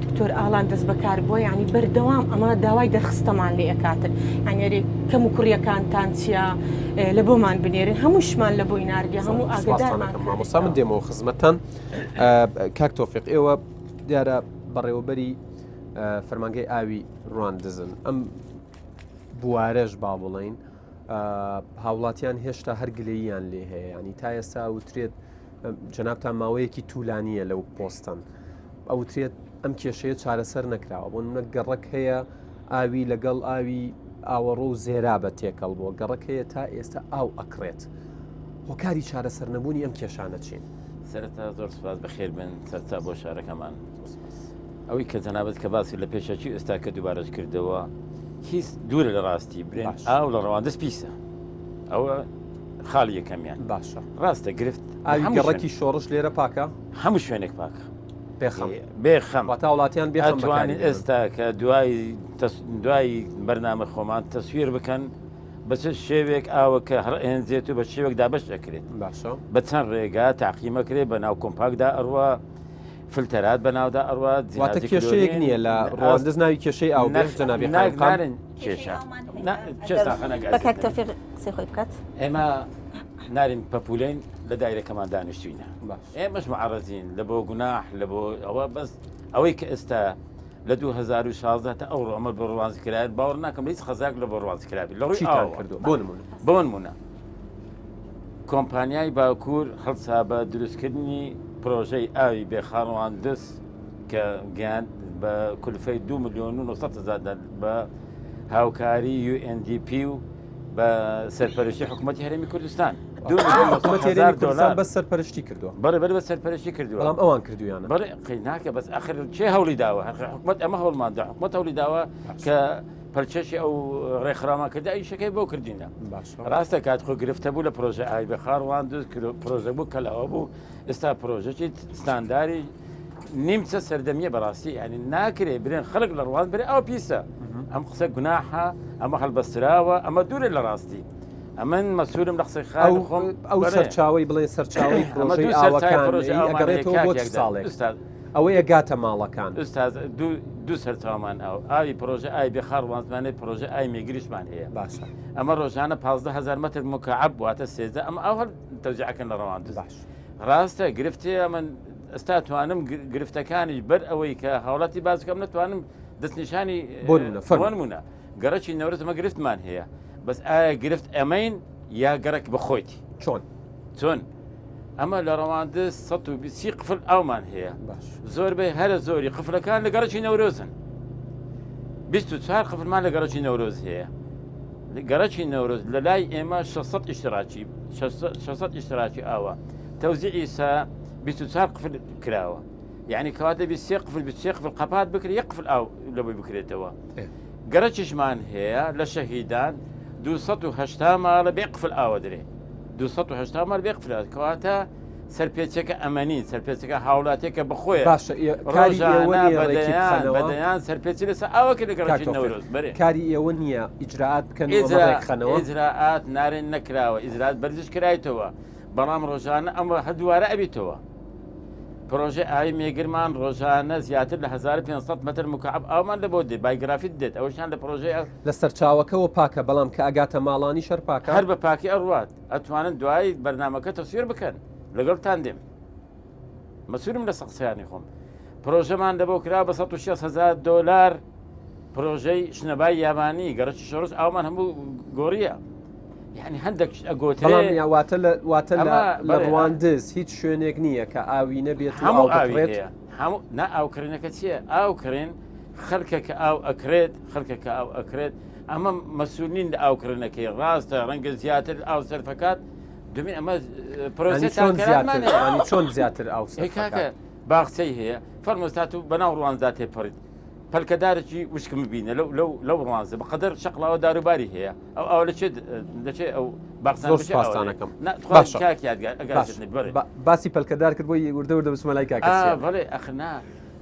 دکتۆر ئالان دەست بەکار بووە یعنی بەردەوام ئەمە داوای دەرخستەمان لێ ئەکاتن یعنی ئەرێ کەم و کوڕیەکانتان چییە لە بۆمان بنێرن هەمووشمان لە بۆی ناردی هەموو ئاگدارمان مامۆستا من دێمەوە خزمەتتان کاک تۆفیق ئێوە دیارە بەڕێوەبەری فەرمانگەی ئاوی ڕواندزن ئەم بوارەش با بڵین هاوڵاتیان هێشتا هەر گلەییان لێ هەیە ینی تا ئێستا وترێت جەنابتان ماوەیەکی تولانیە لەو پۆستەن ئەوترێت ئەم کێشەیە چارەسەر نەکراوە بۆ نمونە گەڕەک هەیە ئاوی لەگەڵ ئاوی ئاوەڕۆ و زێرا بە تێکەڵ بووە گەڕەک هەیە تا ئێستا ئاو ئەکڕێت هۆکاری چارەسەر نەبوونی ئەم کێشانە چین؟ سەرەتا زۆر سپاس بەخێر بن سەرتا بۆ شارەکەمان ئەوەی کە جەنابەت کە باسی لە پێشەکی ئێستا کە دووبارەش کردەوە هیچ دوورە لە ڕاستی برێن ئاو لە ڕەواندز پیسە ئەوە خاڵی یەکەمیان باشە ڕاستە گرفت ئاوی گەڕەکی شۆڕش لێرە پاکە هەموو شوێنێک پاکە بێخەم بێخەم واتا وڵاتیان بێخەم ئەتوانین ئێستا کە دوای دوای بەرنامە خۆمان تەسویر بکەن بە چ شێوێک ئاوەکە هەڕ ئێنجێت و بە شێوێک دابش ئەکرێت باشە بە چەند ڕێگا تاقیمەکرێت بە ناو کۆمپاکدا ئەڕوا فلتەرات بە ناودا ئەڕوا واتە کێشەیەک نییە لە ڕواندز ناوی کێشەی ئاو بێت جەنابی قایمقام کێشە بە کاک تۆفیق قسەی خۆی بکات ئێمە نارین پەپولین لە دایرەکەمان دانیشتوینە ئێمەش معرەزین لە بۆ گوناح لە بۆ ئەوە بەس ئەوەی کە ئێستا لە 2016 تا ئەوڕۆ ئەمە بۆ ڕواز کرایت باوەڕ ناکەم هیچ خەزاک لە بۆ ڕواز کرابی لە ڕووی چیتان کردو بۆ نمونە بۆ نمونە کۆمپانیای باکوور هەڵسا بە دروستکردنی پرۆژەی ئاوی بێخاڕواندز کە گەیاند بە کولفەی 2 میلیۆن و 900 هەزار بە هاوکاری UNDP و بە سەرپەرشتی حکوومەتی هەرێمی کوردستان دۆلار بە سەرپەرشتی کردووە بەڵێ بەر بە سەرپەرشتی کردووە بەڵام ئەوان کردویانە بەڵێ قەی ناکە بەس ئەخر چێ هەوڵی داوە هەر حکوومەت ئەمە هەوڵماندا حکوومەت هەوڵی داوە کە پەرچەشی ئەو ڕێکخراومان کردە ئیشەکەی بۆ کردینە ڕاستە کات خۆ گرفتە بوو لە پرۆژە ئاوی بەخاڕوان دوست پرۆژە بوو کەلاوە بوو ئێستا پرۆژەکی ستانداری نیمچە سەردەمیە بەڕاستی ینی ناکرێ برێن خەڵک لە ڕوان برێ ئەو پیسە ئەم قسە گوناحە ئەمە هەڵبەستراوە ئەمە دوورە لە ڕاستی ئەمن مەسوولم لە قسەی خاڵ خۆم ئەو سەرچاوی بڵێ سەرچاوی پرۆژەی ئاوەکان ئەگەڕێتەوە بۆ ساڵێک ئەوەیە گاتە ماڵەکان. ئوستاز دوو دوو سەرچاومان ئاو ئاوی پرۆژە ئاوی بێخاڕ وانزمانەی پرۆژە ئاوی مێگریشمان هەیە باشە ئەمە ڕۆژانە 15000 متر مکعب واتە سێزدە ئەمە ئاو هەر تەوزیعەکەن لە ڕەواندز باش ڕاستە گرفتەیە من ئێستا توانم گرفتەکانیش بەر ئەوەی کە هاوڵاتی باس بکەم نەتوانم دەستنیشانی بۆ نمونە فەرموو. بۆ نمونە گەڕەکی نەورەز ئەمە گرفتمان هەیە بەس ئایا گرفت ئەمەین یا گەڕەک بەخۆیتی چۆن چۆن ئەمە لە ڕەواندز 120 قفل ئاومان هەیە زۆربەی هەرە زۆری قفلەکان لە گەڕەکی نەورۆزن 24 قفلمان لە گەڕەکی نەورۆز هەیە گەڕەکی نەورۆز لە لای ئێمە 600 ئیشتراکی 600 ئیشتراکی ئاوە تەوزیعی سا 24 قفل کراوە یعنی کەواتە 23 قفل 23 قفل قەپات بکرێت یەک قفل ئاو لەبۆی بکرێتەوە گەڕەکیشمان هەیە لە شەهیدان 280 ماڵە بێ قفل ئاوە درێ 280 ماڵ بێ قفلات کەواتە سەرپێچەکە ئەمە نین سەرپێچەکە هاوڵاتێکە بەخۆیە باشە کاری ئێوە نییە ڕێکی بخەنەوە بەدەیان سەرپێچی لەسەر ئاوەکە لە گەڕەکی نەورۆز بەرێ کاری ئێوە نییە ئیجرائات بکەن و ئەمە ڕێکخەنەوە ئیجرائات نارێن نەکراوە ئیجرائات بەرزش کرایتەوە بەڵام ڕۆژانە ئەمە هەردووارە ئەبیتەوە پرۆژەی ئاوی مێگرمان ڕۆژانە زیاتر لە 1500 متر مکعب ئاومان لە بۆ دێت بایگرافیت دێت ئەوەشیان لە پرۆژەی لە سەرچاوەکەوە پاکە بەڵام کە ئەگاتە ماڵانی شەر پاکە هەر بە پاکی ئەڕوات ئەتوانن دوای بەرنامەکە تەسویر بکەن لەگەڵتان دێم مەسورم لە قسەیانی خۆم پرۆژەمان لە بۆ کرا بە 160 هزار دۆلار پرۆژەی شنەبای یابانی گەڕەکی شۆڕش ئاومان هەموو گۆڕیە یعنی هەندێک ئەگۆترێ واتە لە واتە لە ڕواندز هیچ شوێنێک نییە کە ئاوی نەبێت هەموو ئاوی هەیە هەموو نا ئاوکڕینەکە چییە ئاو کڕین خەلکە کە ئاو ئەکرێت خەلکە کە ئاو ئەکرێت ئەمە مەسول نین لە ئاوکردنەکەی ڕاستە ڕەنگە زیاتر ئاو سەرفەکات دومین ئەمە پرۆسەی چۆن زیاتر چۆن زیاتر ئاو کاکە باخچەی هەیە فەرمۆستات و بەناو ڕوانزدا تێپەڕیت پەلکەدارێکی وشکم ببینە لەو لەو لەو ڕوانزە بەقەدەر شەقڵاوە داروباری هەیە ئەو ئەوە لەچێت دەچێت ئەو باخچان سپاسانەکەم کاک یادگار ئەگەر باسی پەلکەدار کرد بۆی وردە وردە بچمە لای کاکە بەڵێ ئەخنا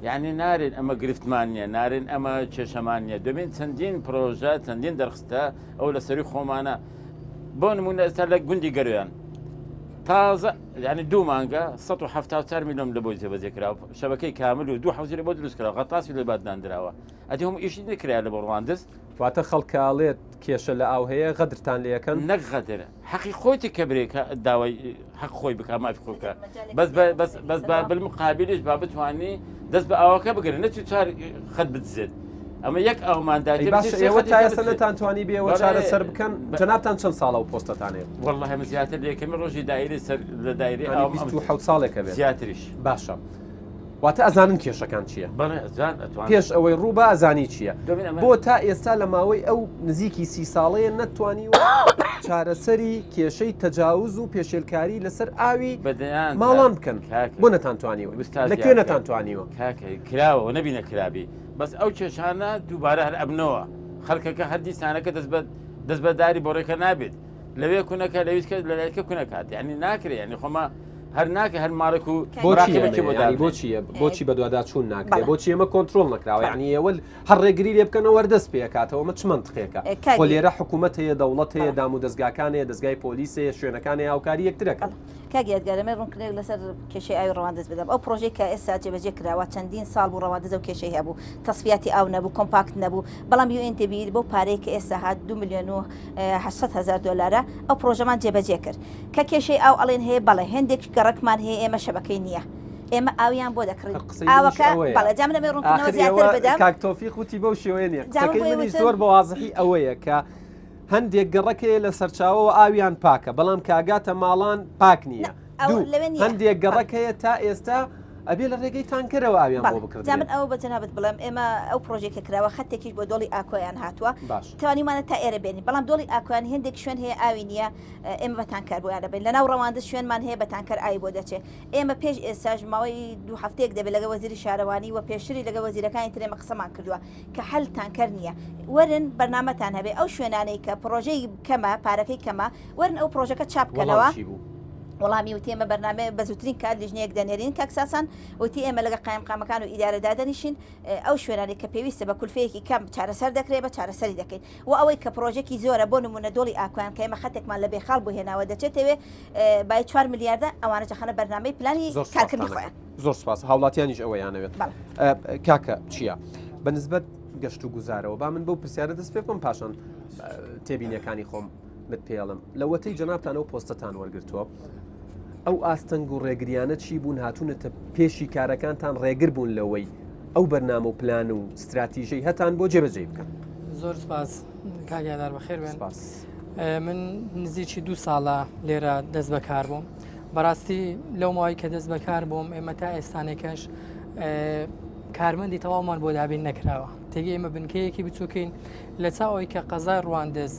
یانی نارێن ئەمە گرفتمان نییە، نارێن ئەمە کێشەمان نییە، دەبین چەندین پرۆژە، چەندین دەرخستە ئەو لە سەروی خۆمانە. بۆ نمونە ئێستا لە گوندی گەرویان تازە یعنی دوو مانگە 174 میلیۆن لە بۆی جێبەجێ کرا شەبەکەی کامل و دوو حوزی لە بۆ دروست کرا غەتاسی لێ باداندراوە ئەدی هەموو ئیشی نەکرا لە بۆ ڕواندز واتە خەڵکاڵێت کێشە لە ئاو هەیە غەدرتان لەکەن نەک غەدر حەقی خۆیتی کە برێ کە داوای حەق خۆی بکا مافی خۆی بکا بەس بەس بەس با بالمقابلیش با بتوانی دەست بە ئاوەکە بگرن نەچی چوار خەت بدزێت ئەمە یەک ئاومان دایتێ باشە ئێوە تا ئێستا نەتانتوانی بێوە چارەسەر بکەن جەنابتان چەند ساڵە و پۆستەتان هەیە والله من زیاتر لە یەکەمی ڕۆژی دایرەی سەر لە دایرەی ئاوم 27 ساڵێکە بێت زیاتریش باشە واتە ئەزانن کێشەکان چییە؟ بەڵێ ئەزان ئەتوان. پێش ئەوەی ڕووبا ئەزانی چییە؟ بۆ تا ئێستا لە ماوەی ئەو نزیکی سی ساڵەیە نەتتوانیوە چارەسەری کێشەی تەجاوز و پێشێلکاری لەسەر ئاوی ماڵان بکەن بۆ نەتانتوانیوە لە کوێ نەتانتوانیوە؟ کاکە کراوە نەبی نەکرابی بەس ئەو کێشانە دووبارە هەر ئەبنەوە خەڵکەکە هەر دیسانەکە دەست بە دەستبەرداری بۆڕێکە نابێت لەوێ کونەکە لەویسکە لەلایکە کونەکات یعنی ناکرێ یعنی خۆمە هەر ناکە هەر ماڵێک و بۆچی بۆچی بەدواداچوون ناکرێ بۆچی ئێمە کۆنتترۆل نەکراوە یعنی ئێوە هەر ڕێگری لێ بکەنەوە دەست پێکاتەوە مە چ منطقێکە خۆ لێرە حکوومەت هەیە دەوڵەت هەیە دام و دەستگاکان هەیە دەستگای پۆلیس هەیە شوێنەکان هەیە هاوکاری یەکترەکەن. کاک یادگار ئەمەی ڕوونکردنەوەیەک لەسەر کێشەی ئاوی ڕەواندز بدەم ئەو پرۆژەی کە ئێستا جێبەجێ کراوە چەندین ساڵ بوو ڕەواندز ئەو کێشەی هەبوو تەسفیاتی ئاو نەبوو کۆمپاکت نەبوو بەڵام UNDP بەو پارەیە کە ئێستا هات 2 ملیۆن و 800 هەزار دۆلارە ئەو پرۆژەمان جێبەجێ کرد کە کێشەی ئاو ئەڵێن هەیە بەڵێ هێندێک گەڕەکمان هەیە ئێمە شەبەکەی نییە ئێمە ئاویان بۆ دەکڕین ئاوەکە بەڵێ جا من ئەمەی ڕوونکردنەوە زیاتر بدەم کاک تۆفیق وتی بەو شێوەیە نییە قسەکەی منیش زۆر بە وازحی ئەوەیە کە هەندێک گەڕەک هەیە لە سەرچاوەوە ئاویان پاکە بەڵام کاگاتە ماڵان پاک نییە هەندێک گەڕەک هەیە تا ئێستا ئەبێ لە ڕێگەی تانکەرەوە ئاویان بۆ بکڕدرێت. جا من ئەوە بە جەنابت بڵێم ئێمە ئەو پرۆژەی کە کراوە خەتێکیش بۆ دۆڵی ئاکۆیان هاتووە توانیمانە تا ئێرە بێنین بەڵام دۆڵی ئاکۆیان هێندێک شوێن هەیە ئاوی نییە ئێمە بە تانکەر بۆیان دەبەین لەناو ڕەواندز شوێنمان هەیە بە تانکەر ئاوی بۆ دەچێ ئێمە پێش ئێستاش ماوەی دوو هەفتەیەک دەبێت لەگەڵ وەزیری شارەوانی و پێشتری لەگەڵ وەزیرەکانی تر ئێمە قسەمان کردووە کە حەل تانکەر نییە وەرن بەرنامەتان هەبێ ئەو شوێنانەی کە پڕۆژەی کەمە پارەکەی کەمە وەرن ئەو پڕۆژەکە چاپ بکەنەوە. وەڵامی وتی ئێمە بەرنامەیە بە زووترین کات لیژنەیەک دەنێرین کاک ساسان وتی ئێمە لەگەڵ قایمقامەکان و ئیدارە دادەنیشین ئەو شوێنانەی کە پێویستە بە کولفەیەکی کەم چارەسەر دەکرێت بە چارەسەری دەکەین و ئەوەی کە پرۆژێکی زۆرە بۆ نمونە دۆڵی ئاکویان کە ئێمە خەتێکمان لە بێخاڵ بۆ هێناوە دەچێتەوێ بای 4 ملیاردە ئەوانە دەخەنە بەرنامەی پلانی کارکردنی خۆیان. زۆر سپاس هاوڵاتیانیش ئەوەیانەوێت کاکە چییە بە نسبەت گەشت و گوزارەوە با من بەو پرسیارە دەست پێ بکەم پاشان تێبینیەکانی خۆم مت پێڵم لەوەتەی جەنابتان ئەو پۆستەتان وەرگتووە ئەو ئاستەنگ و ڕێگریانە چی بوون هاتوونەتە پێشی کارەکانتان ڕێگر بوون لەوەی ئەو بەرنامە و پلان و ستراتیژەی هەتان بۆ جێبەجێی بکەن؟ زۆر سپاس کاک یادار بەخێر بێن. سپاس. من نزیکی دوو ساڵە لێرە دەست بەکار بووم بەڕاستی لەو ماوەی کە دەست بەکار بووم ئێمە تا ئێستانێکەش کارمەندی تەواومان بۆ دابین نەکراوە. تێگە ئێمە بنکەیەکی بچووکین لە چاو ئەوەی کە قەزای ڕواندز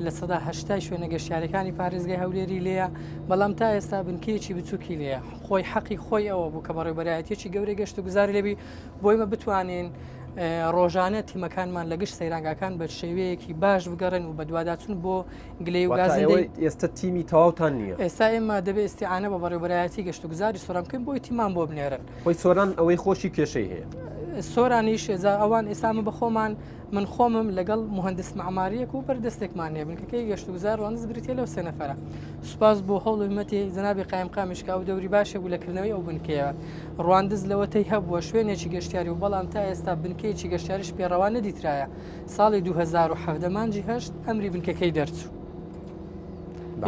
80% شوێنە گەشتیارەکانی پارێزگای هەولێری لێیە بەڵام تا ئێستا بنکەیەکی بچووکی لێیە خۆی حەقی خۆی ئەوە بوو کە بەڕێوبەرایەتیەکی گەورەی گەشت و گوزاری لێبی بۆ ئێمە بتوانین ڕۆژانە تیمەکانمان لە گشت سەیرانگاکان بە شێوەیەکی باش بگەڕێن و بەدواداچون بۆ گلەی و گازندەی ئێستا تیمی تەواوتان نییە ئێستا ئێمە دەبێ ئیستیعانە بە بەڕێوبەرایەتی گەشت و گوزاری سۆران بکەین بۆی تیمان بۆ بنێرن خۆی سۆران ئەوەی خۆشی کێشەی هەیە. سۆرانیش ئێزا ئەوان ئێستا ئەمە بە خۆمان من خۆمم لەگەڵ مهندس معماریەک و بەردەستێکمان هەیە بنکەکەی گەشت و گوزار ڕواندز بریتیە لەو سێ نەفەرە سوپاس بۆ هەوڵ و هیمەتی جەنابی قایمقامیش کە ئەو دەوری باشێک بوو لە کردنەوەی ئەو بنکەیە ڕواندز لەوەتەی هەبووە شوێنێکی گەشتیاری و بەڵام تا ئێستا بنکەیەکی گەشتیاریش پێڕەوا نەدیترایە ساڵی 2017 مانگی هەشت ئەمری بنکەکەی دەرچوو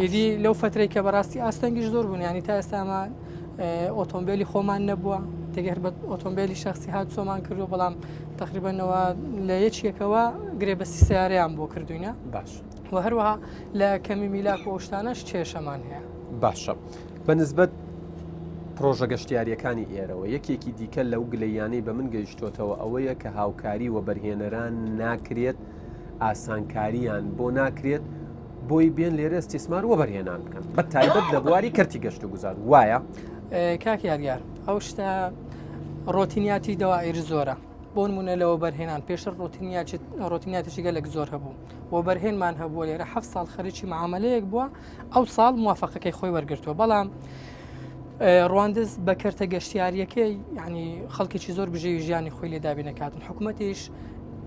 ئیدی لەو فترەی کە بەڕاستی ئاستەنگیش زۆر بوون ینی تا ئێستا ئەمە ئۆتۆمبیلی خۆمان نەبووە تێگەر بە ئۆتۆمبیلی شخصی هات چۆمان کردو بەڵام تقریبنەوە لە یەکێکەوە گرێبەستی سیارەیان بۆ کردوینە باش و هەروەها لە کەمی میلاک و شتانەش کێشەمان هەیە باشە بە نسبەت پرۆژە گەشتیاریەکانی ئێرەوە یەکێکی دیکە لەو گلەیانەی بە من گەیشتۆتەوە ئەوەیە کە هاوکاری وەبەرهێنەران ناکرێت ئاسانکاریان بۆ ناکرێت بۆی بێن لێرە ئیستیسمار وەبەرهێنان بکەن بە تایبەت لە بواری کەرتی گەشت و گوزار وایە؟ کاک یادگار ئەو شتە ڕۆتینیاتی دەوائیر زۆرە بۆ نمونە لە وەبەرهێنان پێشتر ڕۆتینیاتێکی گەلک زۆر هەبوو وەبەرهێنمان هەبووە لێرە هەفت ساڵ خەریکی معاملەیەک بووە ئەو ساڵ موافقەکەی خۆی وەرگرتووە بەڵام ڕواندز بە کەرتە گەشتیاریەکەی ینی خەڵکێکی زۆر بژێوی ژیانی خۆی لێ دابینەکاتن حکوومەتیش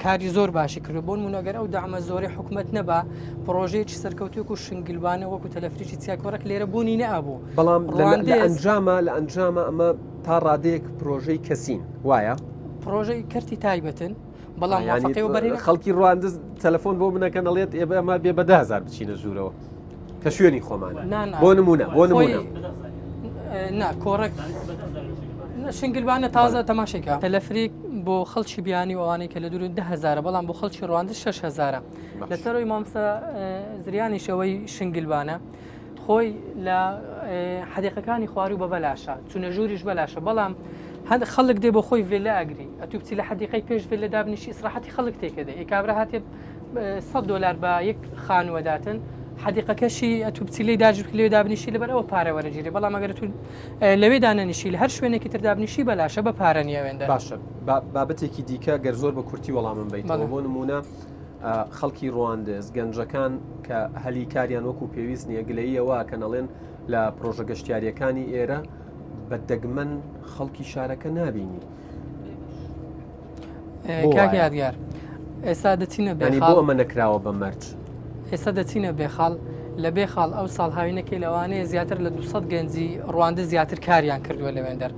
کاری زۆر باشی کردو بۆ نمونە گەر ئەو دامە زۆری حکوومەت نەبا پرۆژەیەکی سەرکەوتوک و شنگلوانە وەکو تەلەفریکی چیاکۆڕک لێرە بوونی نەبوو بەڵام لە ئەنجامە لە ئەنجامە ئەمە تا ڕادەیەک پرۆژەی کەسین وایە پرۆژەی کەرتی تایبەتن بەڵام خەڵکی ڕواندز تەلەفۆن بۆ منەکەن ئەڵێت ئێبە ئەمە بێ بە دههزار بچینە ژوورەوە کە شوێنی خۆمان بۆ نمونە بۆ نمونە نا کۆڕێک شنگلبانە تازە تەماشێکە تەلەفریک بۆ خەڵکی بیانی و ئەوانەی کە لە دوور دههزارە بەڵام بۆ خەڵکی ڕواندز 6هزارە لەسەرەوەی مامسە زریانی شەوەی شنگلبانە خۆی لە حەدیقەکانی خواروو بە بەلاشە چونە ژووریش بەلاشە بەڵام هەند خەڵک دێ بۆ خۆی ڤێلا ئەگری ئەتوو بچی لە حەدیقەی پێش ڤێلە دابنیشی ئیسراحەتی خەڵک تێکەدە ئێ کابرا هاتێ 100 دلار بە یەک خانووە داتن حەدیقەکەشی ئەتوو بچی لێی داجر لێ دابنیشی لەبەر ئەوە پارە وەرەگیرێ بەڵام ئەگەر تو لەوێ دانەنیشی لە هەر شوێنێکی تر دابنیشی بەلاشە بە پارە نییە وێندە باشە بابەتێکی دیکە گەر زۆر بە کورتی وەڵامم بیتەوە بۆ نمونە خەڵکی ڕواندز، گەنجەکان کە هەلی کاریان وەکو پێویست نییە، گلەیی ئەوە ئەکەن ئەڵێن لە پرۆژە گەشتیارییەکانی ئێرە بە دەگمەن خەڵکی شارەکە نابینی. کاک یادگار ئێستا دەچینە بێ بۆ ئەمە نەکراوە بە مەرج ئێستا دەچینە بێخاڵ لە بێخاڵ ئەو ساڵ هاوینەکەی لەوانەیە زیاتر لە 200 گەنجی ڕواندز زیاتر کاریان کردووە لەوێندەر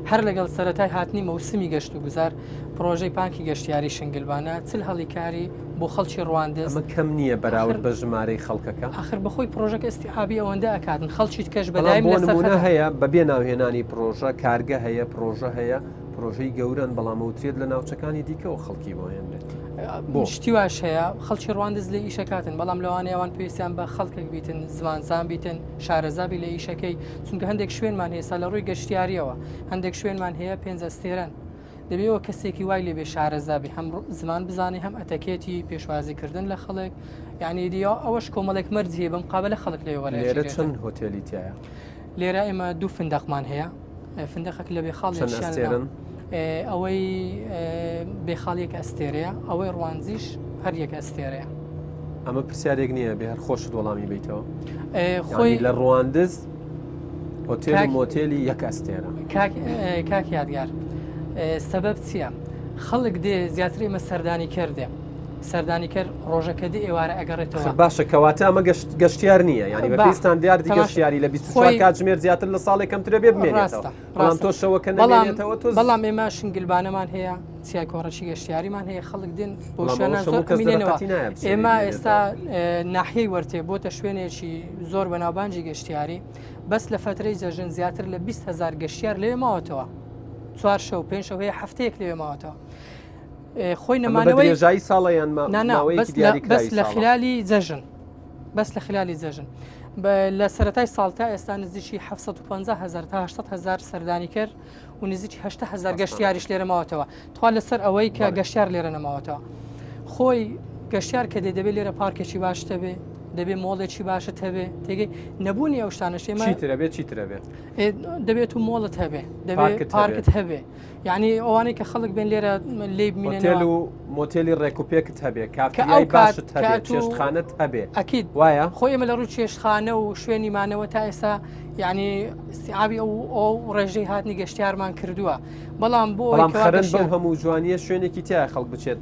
هەر لەگەڵ سەرەتای هاتنی مەوسمی گەشت و گوزار پڕۆژەی پانکی گەشتیاری شنگلبانە 40 هەڵی کاری بۆ خەڵکی ڕواندز. ئەمە کەم نییە بەراورد بە ژمارەی خەڵکەکە؟ ئاخر بەخۆی پڕۆژەکە ئیستیعابی ئەوەندە ئەکاتن خەڵکی کەش بەدایم بەڵام بۆ نموونە هەیە بەبێ ناوهێنانی پڕۆژە کارگە هەیە پڕۆژە هەیە پڕۆژەی گەورەن بەڵام ئەوترێت لە ناوچەکانی دیکەوە خەڵکی بۆ هێنرێت بۆ؟ شتی واش هەیە خەڵکی ڕواندز لێ ئیشەکاتن بەڵام لەوانەیە ئەوان پێویستیان بە خەڵکێک بیتن زمانزان بیتن شارەزا بی لە ئیشەکەی چونکە هەندێک شوێنمان هەیە ئێستا لە ڕووی گەشتیاریەوە هەندێک شوێنمان هەیە پێنج ئەستێرەن دەبێ ئەوە کەسێکی وای لێبێ شارەزا بێ هەم زمان بزانێ هەم ئەتەکێتی پێشوازی کردن لە خەڵک یعنی دیە ئەوەش کۆمەڵێک مەرج هەیە بەم قابلە خەڵک لێ وەرەگیرێت. لێرە چەند هۆتێلی تایە؟ لێرە ئێمە دوو فندەقمان هەیە فندەقێک لە بێخاڵ چەند ئەستێرن؟ ئەوەی بێخاڵ یەک ئەستێرەیە ئەوەی ڕوانزیش هەر یەک ئەستێرەیە. ئەمە پرسیارێک نییە بێ هەر خۆشت وەڵامی بیتەوە خۆی لە ڕواندز هۆتێل و مۆتێلی یەک ئەستێرە. کاک یادگار سەبەب چییە؟ خەڵک دێ زیاتر ئێمە سەردانی کەر دێ سەردانیکەر ڕۆژەکە دێ ئێوارە ئەگەڕێتەوە باشە کەواتە ئەمە گەشتیار نییە ینی بە ستانداردی گەشتیاری لە 24 کاتژمێر زیاتر لە ساڵێک کەمترە بێ بمێنێتەوە بەڵام تۆ شەوەکە نەمێنێتەوە تۆ بەڵام ئێمە شنگلبانەمان هەیە چیای کۆڕەشی گەشتیاریمان هەیە خەڵک دێن بۆ شوێنان زۆر ئەمینێنەوە ئێمە ئێستا ناحیەی وەرتێ بۆتە شوێنێکی زۆر بەناوبانگی گەشتیاری بەس لە فەترەی جەژن زیاتر لە 20 هزار گەشتیار لەوێ ماوەتەوە چوار شەو پێنج شەو هەیە هەفتەیەک لەوێ ماوەتەوە خۆی نەمانەوەی درێژایی ساڵە یان بەس لە خلالی جەژن بەس لە خلالی جەژن. لە سەرەتای ساڵ تا ئێستا نزیکی 750 هزار تا 800 هزار سەردانیکەر و نزیکی 8 هزار گەشتیاریش لێرە ماوەتەوە تخوا لەسەر ئەوەی کە گەشتیار لێرە نەماوەتەوە خۆی گەشتیار کە دێ دەبێت لێرە پارکێکی باشت هەبێ دەبێ مۆڵێکی باشت هەبێ تێگەی نەبوونی ئەو شتانەش ئێمە چیترە بێت چیترە بێت دەبێت و مۆڵت هەبێ دەبێت پارکت هەبێ یعنی ئەوانەی کە خەڵک بێن لێرە لێ بمێنێل و مۆتێلی ڕێک و پێکت هەبێ کافی باشت هەبێ چێشتخانەت هەبێ ئەکید وایە خۆی ئێمە لە ڕووی چێشتخانە و شوێنی مانەوە تا ئێستا یعنی استیعابی ئەو ئەو ڕێژەی هاتنی گەشتیارمان کردووە بەڵام بۆ بەڵام خەرەند بەو هەموو جوانیە شوێنێکی تیا خەڵک بچێت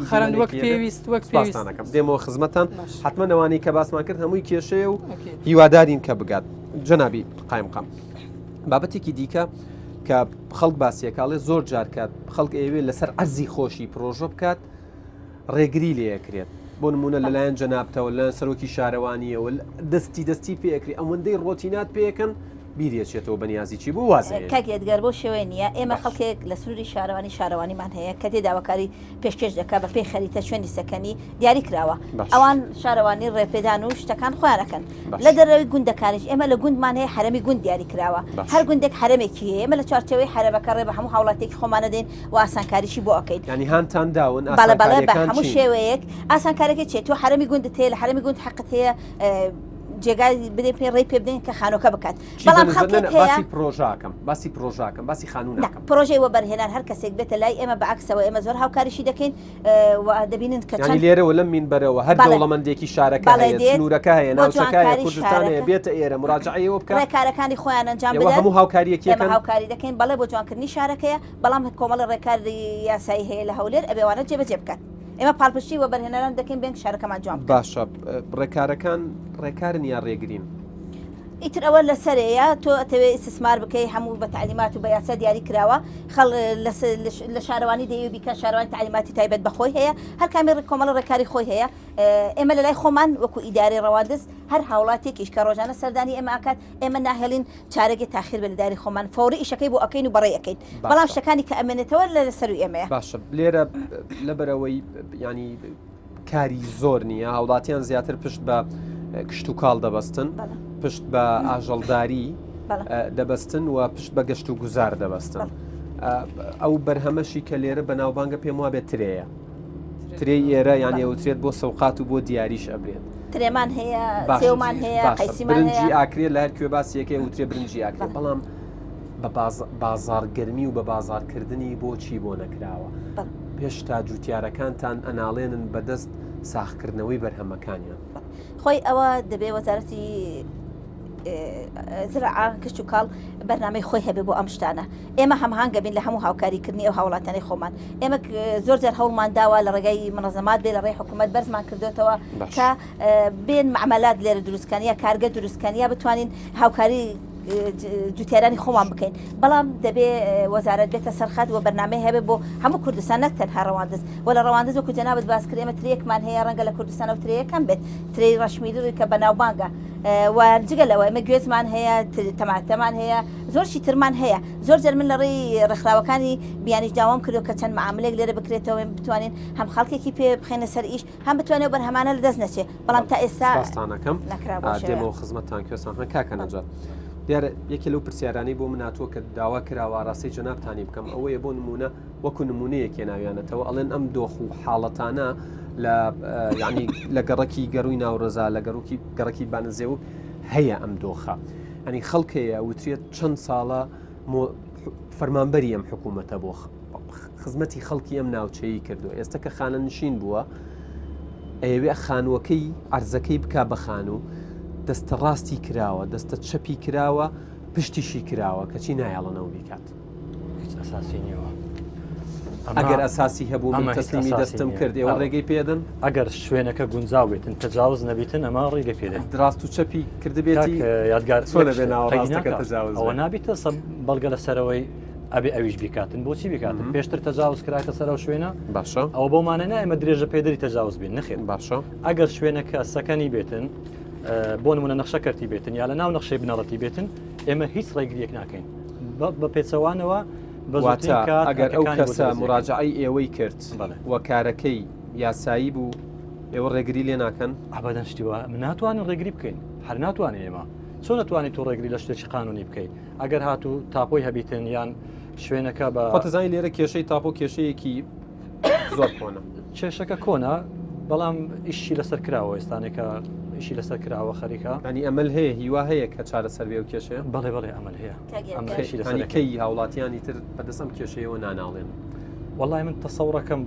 خەرەند وەک پێویست وەک پێویستانەکەم دێمەوە خزمەتان حتمما ئەوانەی کە باسمان کرد هەمووی کێشەیە و هیوادارین کە بگات جەنابی قایمقام بابەتێکی دیکە کە خەڵک باسیەکەڵێ زۆر جار کە خەڵک ئەوێ لەسەر عەرزی خۆشی پرۆژە بکات ڕێگری لێکرێت بۆ نمونە لەلایەن جەنابتەوە لەلایەن سەرۆکی شارەوانیەوە دەستی دەستی پێکری ئەوەندەی ڕۆتینات پێکەن بیریەچێتەوە بەنیازی چی بوو واز ئەهێنێ. کاک یادگار بەو شێوەیە نییە ئێمە خەڵکێک لە سنووری شارەوانی شارەوانیمان هەیە کە دێ داواکاری پێشکێش دەکات بە پێی خەریتە شوێنی سەکەنی دیاری کراوە ئەوان شارەوانی ڕێپێدان و شتەکان خۆیان ئەکەن لە دەرەوەی گوندەکانیش ئێمە لە گوندمان هەیە حەرەمی گوند دیاری کراوە هەر گوندێک حەرەمێکی هەیە ئێمە لە چوارچێوەی حەرەمەکە ڕێ بە هەموو هاوڵاتیەکی خۆمان ئەدەین و ئاسانکاریشی بۆ ئەکەین یانی هانتان داون بەڵێ بەڵێ بە ئاسانکاریەکان هەموو چین؟ شێوەیەک ئاسانکاریەکەی چیە تۆ حەرەمی گوندت هەیە لە حەرەمی گوند حەقت هەیە جێگای بدەین پێ ڕێی پێ بدەین کە خانووەکە بکات چی بەڵام بە نسبەت خەڵکێک نە هەیە باسی پرۆژاکەم باسی پرۆژاکەم باسی خانوو نا ناکەم. پرۆژەی وەبەرهێنان هەر کەسێک بێتە لای ئێمە بە عەکسەوە ئێمە زۆر هاوکاریشی دەکەین و دەبینن کە یانی چەند لێرەوە لەم مینبەرەوە هەر بەڵێ دەوڵەمەندێکی شارەکە بەڵێ هەیە دێت سنوورەکە هەیە بۆ ناوچەکە هەیە جوانکاری کوردستان هەیە شارەکە بێتە ئێرە مراجعەی ئێوە بکا ڕێکارەکانی خۆیان ئەنجام ئێوە بدەن هەموو هاوکارییەکی ئێمە ئەکەن؟ هاوکاری دەکەین بەڵێ بۆ جوانکردنی شارەکەیە بەڵام کۆمەڵی ڕێکاری یاسایی هەیە لە هەولێر ئەبێ ئەوانە جێبەجێ بکات ئێمە پاڵپشتی وەبەرهێنەران دەکەین بێن شارەکەمان جوان بکەن. باشە ڕێکارەکان ڕێکارن یا ڕێگرین؟ ئیتر ئەوە لەسەرێیە تۆ ئەتەوێ ئیستسمار بکەی هەموو بە تەعلیمات و بە یاسا دیاری کراوە خەڵ لە شارەوانی دەیەوێ بیکا شارەوانی تەعلیماتی تایبەت بە خۆی هەیە هەر کامی کۆمەڵە ڕێکاری خۆی هەیە ئێمە لە لای خۆمان وەکو ئیدارەی ڕەواندز هەر هاوڵاتیەکیش کە ڕۆژانە سەردانی ئێمە ئەکات ئێمە ناهێڵین چارەگێ تاخیر بێ لە داری خۆمان فەوری ئیشەکەی بۆ ئەکەین و بەڕێی ئەکەین بەڵام شتەکانی کە ئەمێنێتەوە لە سەروی ئێمەیە. باشە لێرە لەبەرەوەی ینی کاری زۆر نییە هاوڵاتیان زیاتر پشت بە کشتتوکاڵ دەبەستن پشت بە ئاژەڵداری دەبەستن و پشت بە گەشت و گوزار دەبەستن ئەو بەرهەمەشی کە لێرە بەناوبانگە پێم وابێت ترەیە ترێی ئێرە یان ئەوترێت بۆ سەوقات و بۆ دیاریش ئەبرێت ترێمان هەیە سێومان هەیە قەیسیمان برنجی ئاکرێ لە هەر کوێ باسیەکەی وترێ برنجی ئاکرێ بەڵام بە بازاڕگەرمی و بە بازاڕکردنی بۆچی بۆ نەکراوە؟ هێشتا جوتیارەکانتان ئەناڵێنن بەدەست ساغکردنەوەی بەرهەمەکانیان. خۆی ئەوە دەبێ وەزارەتی زراعە کشتوکاڵ بەرنامەی خۆی هەبێ بۆ ئەم شتانە ئێمە هەمهانگە بین لە هەموو هاوکاریکردنی ئەو هاوڵاتیانەی خۆمان ئێمە زۆر جار هەوڵمان داوە لە ڕێگای منەزەمات بێ لە ڕێی حکوومەت بەرزمان کردوێتەوە کە بێن معمەلات لێرە دروستکەن یا کارگە دروستکەن یا بتوانین هاوکاری جوتیارانی خۆمان بکەین بەڵام دەبێ وەزارەت بێتە سەرخات و بەرنامەی هەبێ بۆ هەموو کوردستان نەک تەنها ڕەواندز و لە ڕەواندز وەکو جەنابت باس کرد ئێمە ترێکمان هەیە ڕەنگە لە کوردستان ئەو ترێیە کەم بێت ترێی ڕەشمیری کە بەناوبانگە و جگە لەوە ئێمە گوێزمان هەیە تەماتەمان هەیە زۆر شی ترمان هەیە زۆر جار من لە ڕێی ڕێکخراوەکانی بیانیش داوام کردو کە چەند معاملێک لێرە بکرێتەوە بتوانین هەم خەڵکێکی پێ بخەینە سەر ئیش هەم بتوانێت بەرهەمانە لە دەست نەچێ بەڵام تا ئێستا سپاستانەکەم دێمەوە خزمەتتان کوێستان خان کاکە نەجات دیارە یەکێ لەو پرسیارانەی بۆ من هاتووە کە داوا کراوە ئاراستەی جەنابتانی بکەم ئەوەیە بۆ نمونە وەکو نمونەیەک هێناویانەتەوە ئەڵێن ئەم دۆخ و حاڵەتانە لە ینی لە گەڕەکی گەروی ناوڕزا لە گەڕوکی گەڕەکی بانزێوک هەیە ئەم دۆخە ئەنی خەڵکەیە وترێت چەند ساڵە فەرمانبەری ئەم حکوومەتە بۆ خزمەتی خەڵکی ئەم ناوچەیی کردووە ئێستا کە خانەنشین بووە ئەیەوێ خانووەکەی عەرزەکەی بک بە خانوو دەستە ڕاستی کراوە دەستە چەپی کراوە پشتیشی کراوە کەچی نایەڵنەوە بیکات هیچ ئەساسی نییە ئەگەر ئەساسی هەبوو من تەسلیمی دەستم کرد ئێوە ڕێگەی پێدەن ئەگەر شوێنەکە گونجاو بێتن تەجاوز نەبیتن ئەمە ڕێگە پێدەن ڕاست و چەپی کردبێتی یادگار چۆنە بێ ناوەڕاستەکە تەجاوز ئەوە نابیتە بەڵگە لەسەرەوەی ئەبێ ئەویش بیکاتن بۆچی بیکاتن پێشتر تەجاوز کرایتە سەر ئەو شوێنە باشە ئەوە بۆ مانە نا ئێمە درێژە پێدەری تەجاوز بین نەخێر باشە ئەگەر شوێنەکە سەکەنی بێتن بۆ نمونە نەخشە کەرتی بێتن یا لە ناو نەخشەی بنەڕەتی بێتن ئێمە هیچ ڕێگریەک ناکەین بە پێچەوانەوە واتە ئەگەر ئەو کەسە مراجعەی ئێوەی کرد و کارەکەی یاسایی بوو ئێوە ڕێگری لێ ناکەن ئەبەدەن شتی وا ناتوانین ڕێگری بکەین. هەر ناتوانین ئێمە چۆن ئەتوانی تۆ ڕێگری لە شتێکی قانونی بکەیت ئەگەر هاتوو تاپۆی هەبیتن یان شوێنەکە بە خۆتەزانی لێرە کێشەی تاپۆ کێشەیەکی زۆر کۆنە کێشەکە کۆنە بەڵام ئیشی لەسەر کراوە ئێستانێکە ئیشی لەسەر کراوە خەریکە ینی ئەمەل هەیە هیوا هەیە کە چارەسەر بێ و کێشەیە بەڵێ بەڵێ ئەمەل هەیە ئەمەکەی هاوڵاتیانی تر بەدەست ئەم کێشەیەوە ناناڵێن وەڵای من تەسەوڕەکەم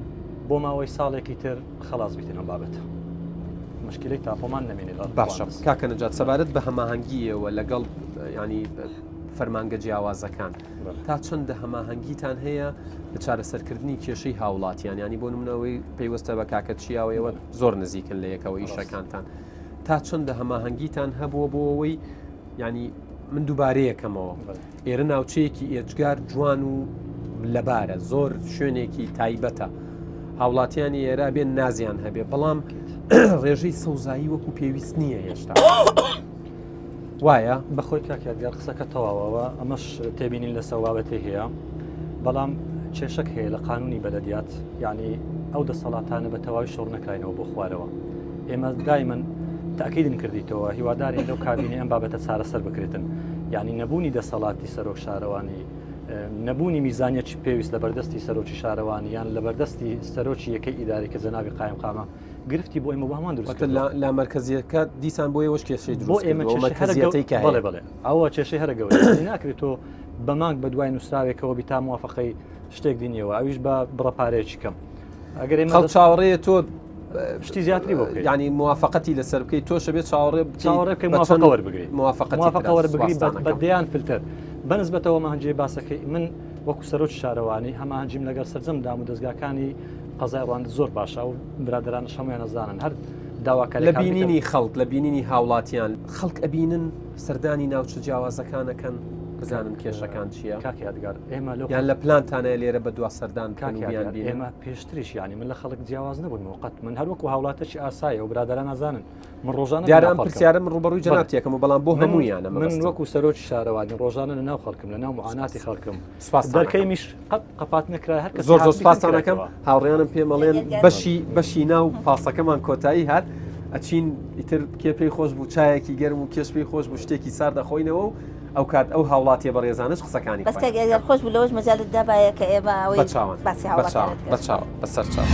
بۆ ماوەی ساڵێکی تر خەڵاس بیتن ئەم بابەتە مشکلەی تاپۆمان نەمێنێت باشە کاکە نەجات سەبارەت بە هەماهەنگیەوە لەگەڵ ینی فەرمانگە جیاوازەکان تا چەندە هەماهەنگیتان هەیە لە چارەسەرکردنی کێشەی هاوڵاتیان ینی بۆ نمونەوەی پەیوەستە بە کاکە چیاوەیەوە زۆر نزیکن لە یەکەوە ئیشەکانتان تا چەندە هەماهەنگیتان هەبووە بۆ ئەوەی ینی من دووبارەیەکەمەوە ئێرە ناوچەیەکی ئێجگار جوان و لەبارە زۆر شوێنێکی تایبەتە هاوڵاتیانی ئێرە بێن نازیان هەبێ بەڵام ڕێژەی سەوزایی وەکو پێویست نییە هێشتا. وایە؟ بەخۆی کاک یادگار قسەکە تەواوەوە ئەمەش تێبینین لەسەر بابەتی هەیە بەڵام کێشەک هەیە لە قانونی بەلەدیات یعنی ئەو دەسەڵاتانە بە تەواوی شۆڕ نەکراینەوە بۆ خوارەوە ئێمە دایمەن تاکیدن کردیتەوە هیوادارین لەو کابینی ئەم بابەتە چارەسەر بکرێتن یعنی نەبوونی دەسەڵاتی سەرۆک شارەوانی نەبوونی میزانیەکی پێویست لە بەردەستی سەرۆکی شارەوانی یان لە بەردەستی سەرۆکی یەکەی ئیداری کە جەنابی قایمقامە گرفتی بۆ ئێمە بۆ هەمان دروست کردووە. لا مەرکەزیەکە دیسان بۆ ئێوەش کێشەی دروست بۆ ئێمە کێشەی هەرە گەورەی کە بەڵێ بەڵێ ئەوە کێشەی هەرە گەورەیە ناکرێت تۆ بە مانگ بە دوای نووسراوێکەوە بی تا موافقەی شتێک دینیەوە ئەویش بە بڕە پارەیەکی کەم ئەگەر ئێمە خەڵک چاوەڕێیە تۆ شتی زیاتری بۆ بکەیت ینی موافقەتی لەسەر بکەیت تۆ شەبێت چاوەڕێ چاوەڕێ بکەی موافقە وەربگری موافقەتی موافقە وەربگری بە دەیان فلتەر بەنسبەتەوە مەهنجێ باسەکەی من وەکو سەرۆکی شارەوانی هەماهەنگیم لەگەڵ سەرجەم دام و دەزگاکانی قەزای ڕواندز زۆر باشە و برادەرانش هەموویان ئەزانن هەر داواکاری لە بینینی خەڵک لە بینینی هاوڵاتیان خەڵک ئەبینن سەردانی ناوچە جیاوازەکانەکەن بزانن کێشەکان چییە کاک یادگار ئێمە لەو یان لە پلانتانە لێرە بە دوا سەردان کاک یادگار ئێمە پێشتریش یانی من لە خەڵک جیاواز نەبووم قەت من هەر وەکو هاوڵاتێکی ئاسایە و برادەران ئەزانن من ڕۆژانە دیارە ئەم پرسیارە من ڕووبەڕووی جەنابتێکم و بەڵام بۆ هەموویانە من وەکو سەرۆکی شارەوانی ڕۆژانە لە ناو خەڵکم لە ناو معاناتی خەڵکم سپاس دەرکەیمیش قەت قەپات نەکرا هەر کە زۆر زۆر سپاستان ئەکەم هاوڕێیانم پێمەڵێن بەشی بەشی ناو پاسەکەمان کۆتایی هات ئەچین ئیتر کێ پێی خۆش بوو چایەکی گەرم و کێش پێی خۆش بوو شتێکی سارد دەخۆینەوە و ئەو کات ئەو هاوڵاتیە بەڕێزانەش قسەکانی بەس کاک ئێدار خۆش بوو لەوەش مەجالت دابایە کە ئێمە ئەوەی بەچاوان باسی هاوڵاتیانت کرد. بەچاو بەسەر چاو.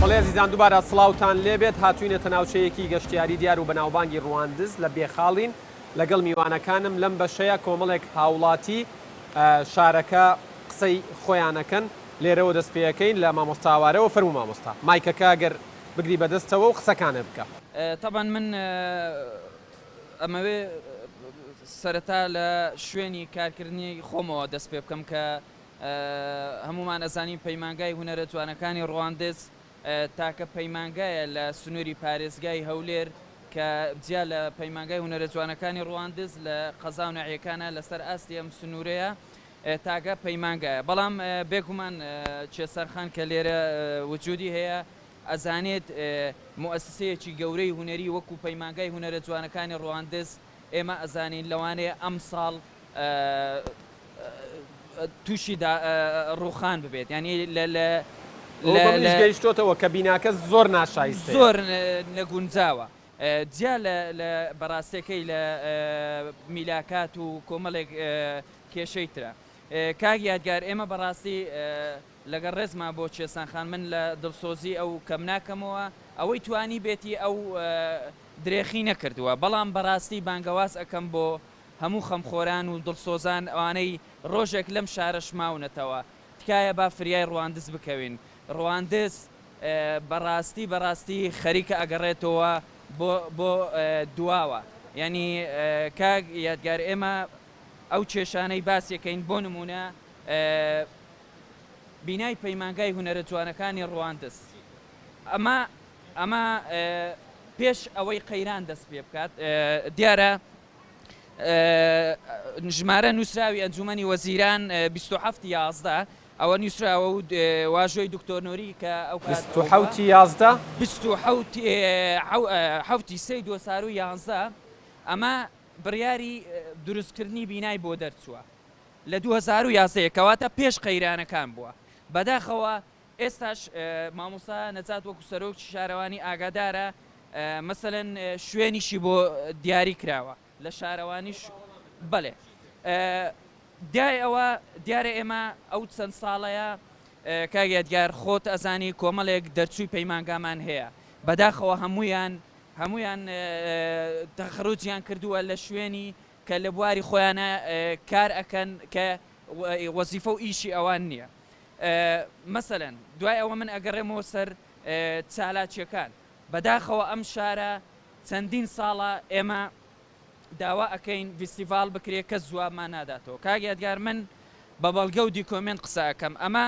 بەڵێ ئەزیزان دووبارە سڵاوتان لێبێت هاتوینەتە ناوچەیەکی گەشتیاری دیار و بەناوبانگی ڕواندز لە بێخاڵین لەگەڵ میوانەکانم لەم بەشەیە کۆمەڵێک هاوڵاتی شارەکە قسەی خۆیان ئەکەن لێرەوە دەست پێ ئەکەین لە مامۆستا ئاوارەوە فەرموو مامۆستا مایکەکە گەر بگری بەدەستەوە و قسەکانت بکە. تەبعەن من ئەمەوێ سەرەتا لە شوێنی کارکردنی خۆمەوە دەست پێ بکەم کە هەموومان ئەزانین پەیمانگای هونەرە جوانەکانی ڕواندز تاکە پەیمانگایە لە سنووری پارێزگای هەولێر کە جیا لە پەیمانگای هونەرە جوانەکانی ڕواندز لە قەزا و ناحیەکانە لەسەر ئاستی ئەم سنوورەیە تاکە پەیمانگایە بەڵام بێگومان چێسەر خان کە لێرە وجودی هەیە ئەزانێت موئەسسەیەکی گەورەی هونەری وەکو پەیمانگای هونەرە جوانەکانی ڕواندز ئێمە ئەزانین لەوانەیە ئەمساڵ تووشی ڕووخان ببێت یانی لە لە لە منیش گەیشتۆتەوە کە بیناکە زۆر ناشایستەیە. زۆر نەگونجاوە جیا لە لە بەڕاستەکەی لە میلاکات و کۆمەڵێک کێشەی ترە کاک یادگار ئێمە بەڕاستی لەگەڵ ڕێزما بۆ چێسان خان من لە دڵسۆزی ئەو کەم ناکەمەوە ئەوەی توانی بێتی ئەو درێخی نەکردووە بەڵام بەڕاستی بانگەواز ئەکەم بۆ هەموو خەمخۆران و دڵسۆزان ئەوانەی ڕۆژێک لەم شارەش ماونەتەوە تکایە با فریای ڕواندز بکەوین ڕواندز بەڕاستی بەڕاستی خەریکە ئەگەڕێتەوە بۆ بۆ دواوە یانی کاک یادگار ئێمە ئەو کێشانەی باسیەکەین بۆ نمونە بینای پەیمانگای هونەرە جوانەکانی ڕواندز ئەمە ئەمە پێش ئەوەی قەیران دەست پێ بکات دیارە ژمارە نووسراوی ئەنجومەنی وەزیران 27 11 ئەوە نووسراوە و واژۆی دکتۆر نوری کە ئەو 27 11 27 حوتی سێ 2011 ئەمە. بڕیاری دروستکردنی بینای بۆ دەرچووە لە 2011 کەواتە پێش قەیرانەکان بووە بەداخەوە ئێستاش مامۆستا نەجات وەکو سەرۆکی شارەوانی ئاگادارە مەسەلەن شوێنیشی بۆ دیاری کراوە لە شارەوانیش بەلێ دیای ئەوە دیارە ئێمە ئەو چەند ساڵەیە کاک یادگار خۆت ئەزانی کۆمەڵێک دەرچووی پەیمانگامان هەیە بەداخەوە هەمویان هەمویان تەخەروجیان کردووە لە شوێنی کە لە بواری خۆیانە کار ئەکەن کە وەزیفە و ئیشی ئەوان نییە مەسەلەن دوای ئەوە من ئەگەڕێمەوە سەر چالاکیەکان بەداخەوە ئەم شارە چەندین ساڵە ئێمە داوا ئەکەین ڤیستیڤاڵ بکرێ کەس جوابمان ناداتەوە کاک یادگار من بە بەڵگە و دیکۆمێنت قسە ئەکەم ئەمە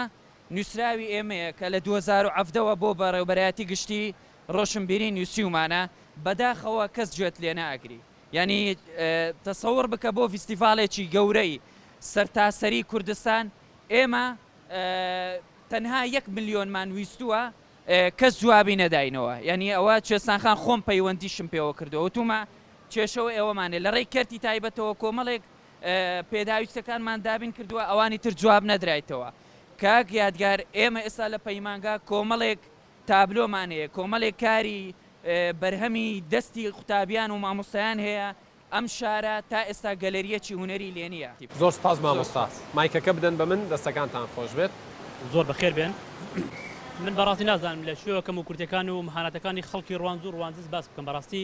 نووسراوی ئێمەیە کە لە 2017 وە بۆ بەڕێوبەرایەتی گشتی ڕۆشنبیری نووسیومانە بەداخەوە کەس گوێت لێ ناگری یانی تەسەوڕ بکە بۆ ڤیستیڤاڵێکی گەورەی سەرتاسەری کوردستان ئێمە تەنها یەک ملیۆنمان ویستووە کەس جوابی نەداینەوە یانی ئەوە کوێستان خان خۆم پەیوەندیشم پێوە کردووە وتومە کێشەوە ئێوەمانێ لە ڕێی کەرتی تایبەتەوە کۆمەڵێک پێداویستەکانمان دابین کردووە ئەوانی تر جواب نەدرایتەوە کاک یادگار ئێمە ئێستا لە پەیمانگا کۆمەڵێک تابلۆمان هەیە کۆمەڵێک کاری بەرهەمی دەستی قوتابیان و مامۆستایان هەیە ئەم شارە تا ئێستا گەلەریەکی هونەری لێ نیە. زۆر سوپاس مامۆستا. مایکەکە بدەن بە من دەستەکانتان خۆش بێت. زۆر بەخێر بێن. من بەڕاستی نازانم لە کوێوە کەموکورتیەکان و مهانەتەکانی خەڵکی ڕواندز و ڕواندز باس بکەم بەڕاستی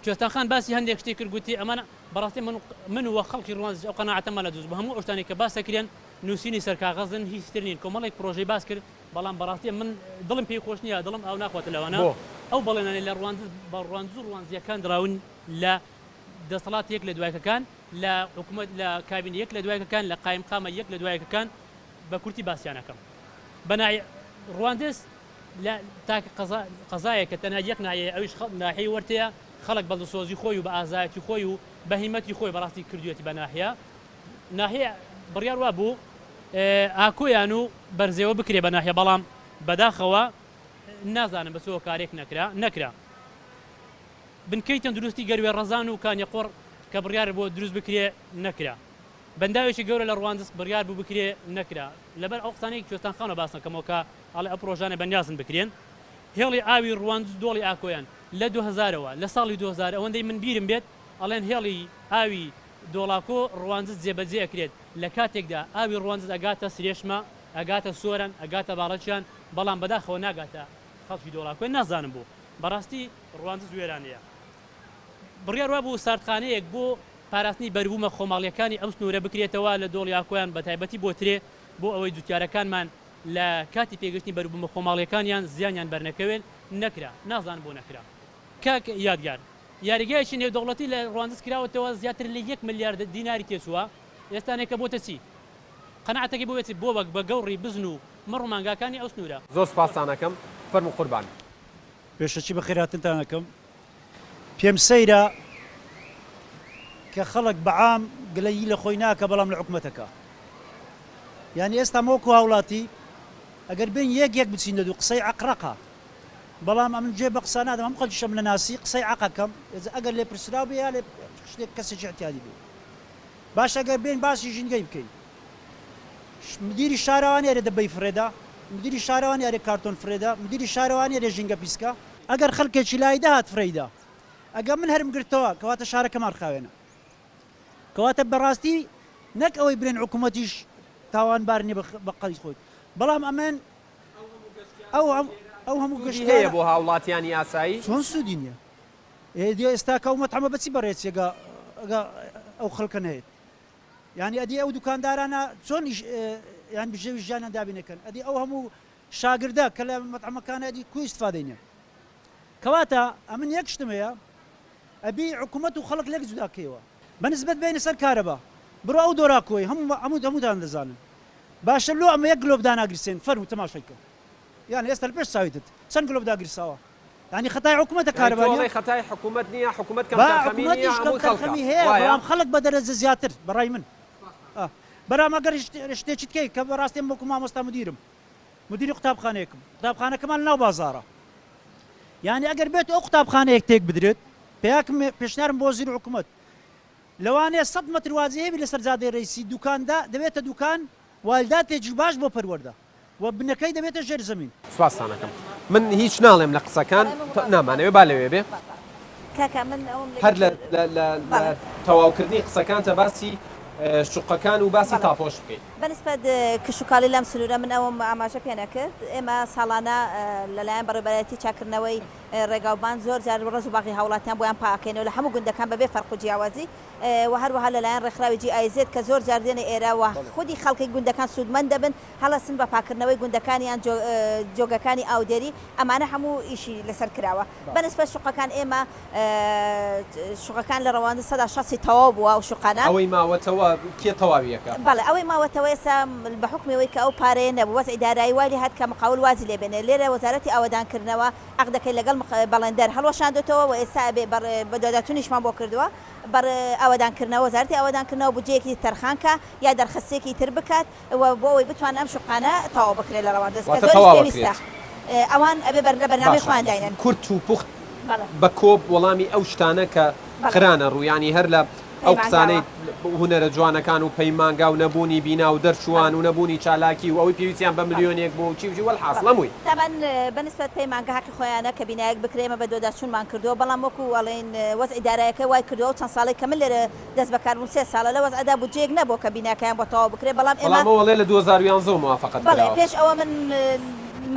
کوێستان خان باسی هەندێک شتی کرد گوتی ئەمانە بەڕاستی من من و خەڵکی ڕواندز ئەو قەناعەتەمان لە دروست بوو هەموو ئەو شتانەی کە باس دەکرێن نووسینی سەر کاغەزن هیچ تر نین کۆمەڵێک پرۆژەی باس کرد بەڵام بەڕاستی من دڵم پێی خۆش نییە دڵم ئاو ناخواتە لەوانە بۆ؟ ئەو بەڵێنانەی لە ڕواندز بە ڕواندز و ڕواندزییەکان دراون لە دەسەڵات یەک لە دوایەکەکان لە حکومەت لە کابینە یەک لە دوایەکەکان لە قایمقامە یەک لە دوایەکەکان بە کورتی باسیان ئەکەم بە ناحیە ڕواندز لە تاکە قەزا قەزایەکە تەنها یەک ناحیەیە ئەویش خەڵ ناحیەی وەرتەیە خەڵک بە دڵسۆزی خۆی و بە ئازایەتی خۆی و بە هیمەتی خۆی بەڕاستی کردویەتی بە ناحیە ناحیە بڕیار وابوو ئاکۆیان و بەرزێوە بکرێ بە ناحیە بەڵام بەداخەوە نازانم بە چ هۆکارێک نەکرا نەکرا. بنکەی تەندروستی گەروێ ڕەزان و کانیەقۆڕ کە بڕیار بوو دروست بکرێ نەکرا. بەنداوێکی گەورە لە ڕواندز بڕیار بوو بکرێ نەکرا. لەبەر ئەو قسانەی کوێستان خانە باس نەکەمەوە کە ئەڵێ ئەو پڕۆژانە بەنیازن بکرێن. هێڵی ئاوی ڕواندز دۆڵی ئاکۆیان لە دوهەزارەوە لە ساڵی 2000 ئەوەندەی من بیرم بێت ئەڵێن هێڵی ئاوی دۆڵاکۆ ڕواندز جێبەجێ ئەکرێت لە کاتێکدا ئاوی ڕواندز ئەگاتە سرێشمە ئەگاتە سۆران ئەگاتە باڵەکیان بەڵام بەداخەوە ناگاتە خەڵکی دۆڵاکۆ نازانم بۆ بەڕاستی ڕواندز وێرانەیە. بڕیار وابوو ساردخانەیەک بۆ پاراستنی بەروبوومە خۆماڵییەکانی ئەو سنوورە بکرێتەوە لە دۆڵی ئاکۆیان بەتایبەتی بۆ ترێ بۆ ئەوەی جوتیارەکانمان لە کاتی پێگەشتنی بەروبوومە خۆماڵییەکانیان زیانیان بەرنەکەوێت، نەکرا. نازانم بۆ نەکرا. کاک یادگار، یاریگایەکی نێودەوڵەتی لە ڕواندز کراوەتەوە زیاتر لە یەک ملیارد دیناری تێچووە، ئێستانێکە بۆتە چی؟ قەناعەتەکەی بۆ چی؟ بۆ بە گەوڕی بزن و مەڕ و مانگاکانی ئەو سنوورە. زۆر سوپاستان ئەکەم. فەرموو قوربان. پێشەکی بەخێرهاتنتان ئەکەم. پێم سەیرە کە خەڵک بە عام گلەیی لە خۆی ناکا بەڵام لە حکومەت ئەکا. یانی ئێستا مە وەکو هاوڵاتی ئەگەر بێین یەک یەک بچینە دوو قسەی عەق ڕەقە بەڵام ئەمن گوێ بە قسە نادەم هەموو خەڵکیش ئەمنە ناسی قسەی عەق ئەکەم ئەگەر لێپرسراو بێ یا لێ شتێک کەسێکی ئیعتیادی بێ. باشە گەر بێین باسی ژینگەی بکەین مدیری شارەوانی ئەرێ دەبەی فڕێدا مدیری شارەوانی ئەرێ کارتۆن فڕێدا مدیری شارەوانی ئەرێ ژینگە پیسکە ئەگەر خەلکێکی لای دەهات فرێیدا ئەگە من هەرم گرتەوە کەواتە شارەکەمان خاوێنە کەواتە بەڕاستی نەک ئەوەی برێن حکوومەتیش تاوانبار نیە بە قەیس خۆی بەڵام ئەمن ئەو ئەو هەموو سوودی هەیە بۆ هاوڵاتیانی ئاسایی؟ چۆن سوودی نییە؟ ئێ ئێستا کە ئەو مەتعەمە بەچی بەڕێچێ گا گا ئەو خەڵکە نەیەت یانی ئەدی ئەو دوکاندارانە چۆن یان بژێوی ژیانیان دابینەکەن ئەدی ئەو هەموو شاگردە کە لە مەتعەمەکانە ئەدی کو ئیستفادەی نیە کەواتە ئەمن یەک شتم هەیە ئەبی حکوومەت و خەڵک لێک جودا کەیەوە بە نسبەت بێنە سەر کارەبا بڕۆ ئەو دۆراکۆی هەموو هەموو هەمووتان دەزانن باشە لۆ ئەمە یەک گلۆپ داناگرسێن فەرموو تەماشای کە یان ئێستا لە پێش چاویتت چەند گلۆپ داگیرساوە یانی خەتای حکومەتە کارەبا نیە؟ خەتای حکومەت نیە حکومەت کەم تەرخەمی نیە هەمووی خەڵکە وایە؟ بەڵام خەڵک بە دەرەجە زیاتر بەڕای من بەرام ئەگەر شتێکیت کەی کە بەڕاستی من وەکو مامۆستا مدیرم مدیری قوتابخانەیەکم قوتابخانەکەمان لەناو بازاڕە یانی ئەگەر بێت ئەو قوتابخانەیەک تێک بدرێت پیاکم پێشنیارم بۆ وەزیر حکومەت. لەوانەیە سەت مەتر واجهەی بی لەسەر جادەی رەئیسی دوکاندا دەبێتە دوکان والداتێکی باش بۆ پەروەردە و بنەکەی دەبێتە ژێر زەمین. سوپاستان ئەکەم من هیچ ناڵێم لە قسەکان نامانەوێ با لەوێ بێ. کاکە من ئەوەم لە هەر لە لە لە لە تەواوکردنی قسەکانتە باسی شوقەکان و باسی تاپۆش بکەی. بەنسبەت کشتوکاڵی لەم سنوورە من ئەوەم ئاماژە پێ نەکرد ئێمە ساڵانە لەلایەن بەڕێوەبەرایەتی چاککردنەوەی ڕێگاوبان زۆر جار ڕەز و باغی هاوڵاتیان بۆیان پاکەینەوە لە هەموو گوندەکان بەبێ فەرق و جیاوازی و هەروەها لەلایەن ڕێکخراوی GIZ کە زۆر جار دێنە ئێرە و خودی خەڵکی گوندەکان سوودمەند دەبن هەڵەسن بە پاککردنەوەی گوندەکانیان جۆگەکانی ئاودێری ئەمانە هەموو ئیشی لەسەر کراوە بەنسبەت شوقەکان ئێمە شوقەکان لە ڕەواندز سەدا شەستی تەواو بووە ئەو شوقانە. ئەوەی ماوەتەوە کێ تەواوی ئەکا؟ بەڵێ ئەوەی ماوەتەوە ئێستا بە حوکمی ئەوەی کە ئەو پارەیە نەبوو وەزعی دارایی وای لێهات کە مقاول وازی لێ بێنێ لێرە وەزارەتی ئاوەدانکردنەوە عەقدەکەی لەگەڵ بەڵێندەر هەڵوەشاندۆتەوە و ئێستا ئەبێ بەدواداچوونیشمان بۆ کردووە بەڕ ئاوەدانکردنەوە وەزارەتی ئاوەدانکردنەوە بودجەیەکی تەرخان کا یا دەرخستێکی تر بکات و بۆ ئەوەی بتوانن ئەم شوقانە تەواو بکرێت لە ڕەواندز کە واتە زۆریش تەواو پێویستە ئەکرێت. ئەوان ئەبێ بەر لە بەرنامەی باشە خۆیان داینێن. کورت و پوخت بەڵێ. بە کۆ وەڵامی ئەو شتانە کە بەڵێ. خرانە ڕوو یانی هەر لە ئەو قسانەی پەیمانگاوە. هونەرە جوانەکان و پەیمانگا و نەبوونی بینا و دەرچووان بەڵێ. و نەبوونی چالاکی و ئەوەی پێویستیان بە بەڵێ. ملیۆنێک بوو و چی و چی وەلحاسڵ بەڵێ. هەمووی. تەبعەن بە نسبەت پەیمانگا هەقی خۆیانە کە بینایەک بکرێ ئێمە بەدواداچوونمان کردووە بەڵام وەکوو ئەڵێین وەزعی دارایەکە وای کردووە ئەو چەند ساڵەی کە من لێرە دەست بەکار بووم سێ ساڵە لە وەزعەدا بودجەیەک نەبووە کە بیناکەیان بۆ تەواو بکرێت بەڵام ئێمە بەڵام ئەو ئەڵێ لە 2011 ەوە موافەقەت بەڵێ کراوە. پێش ئەوە من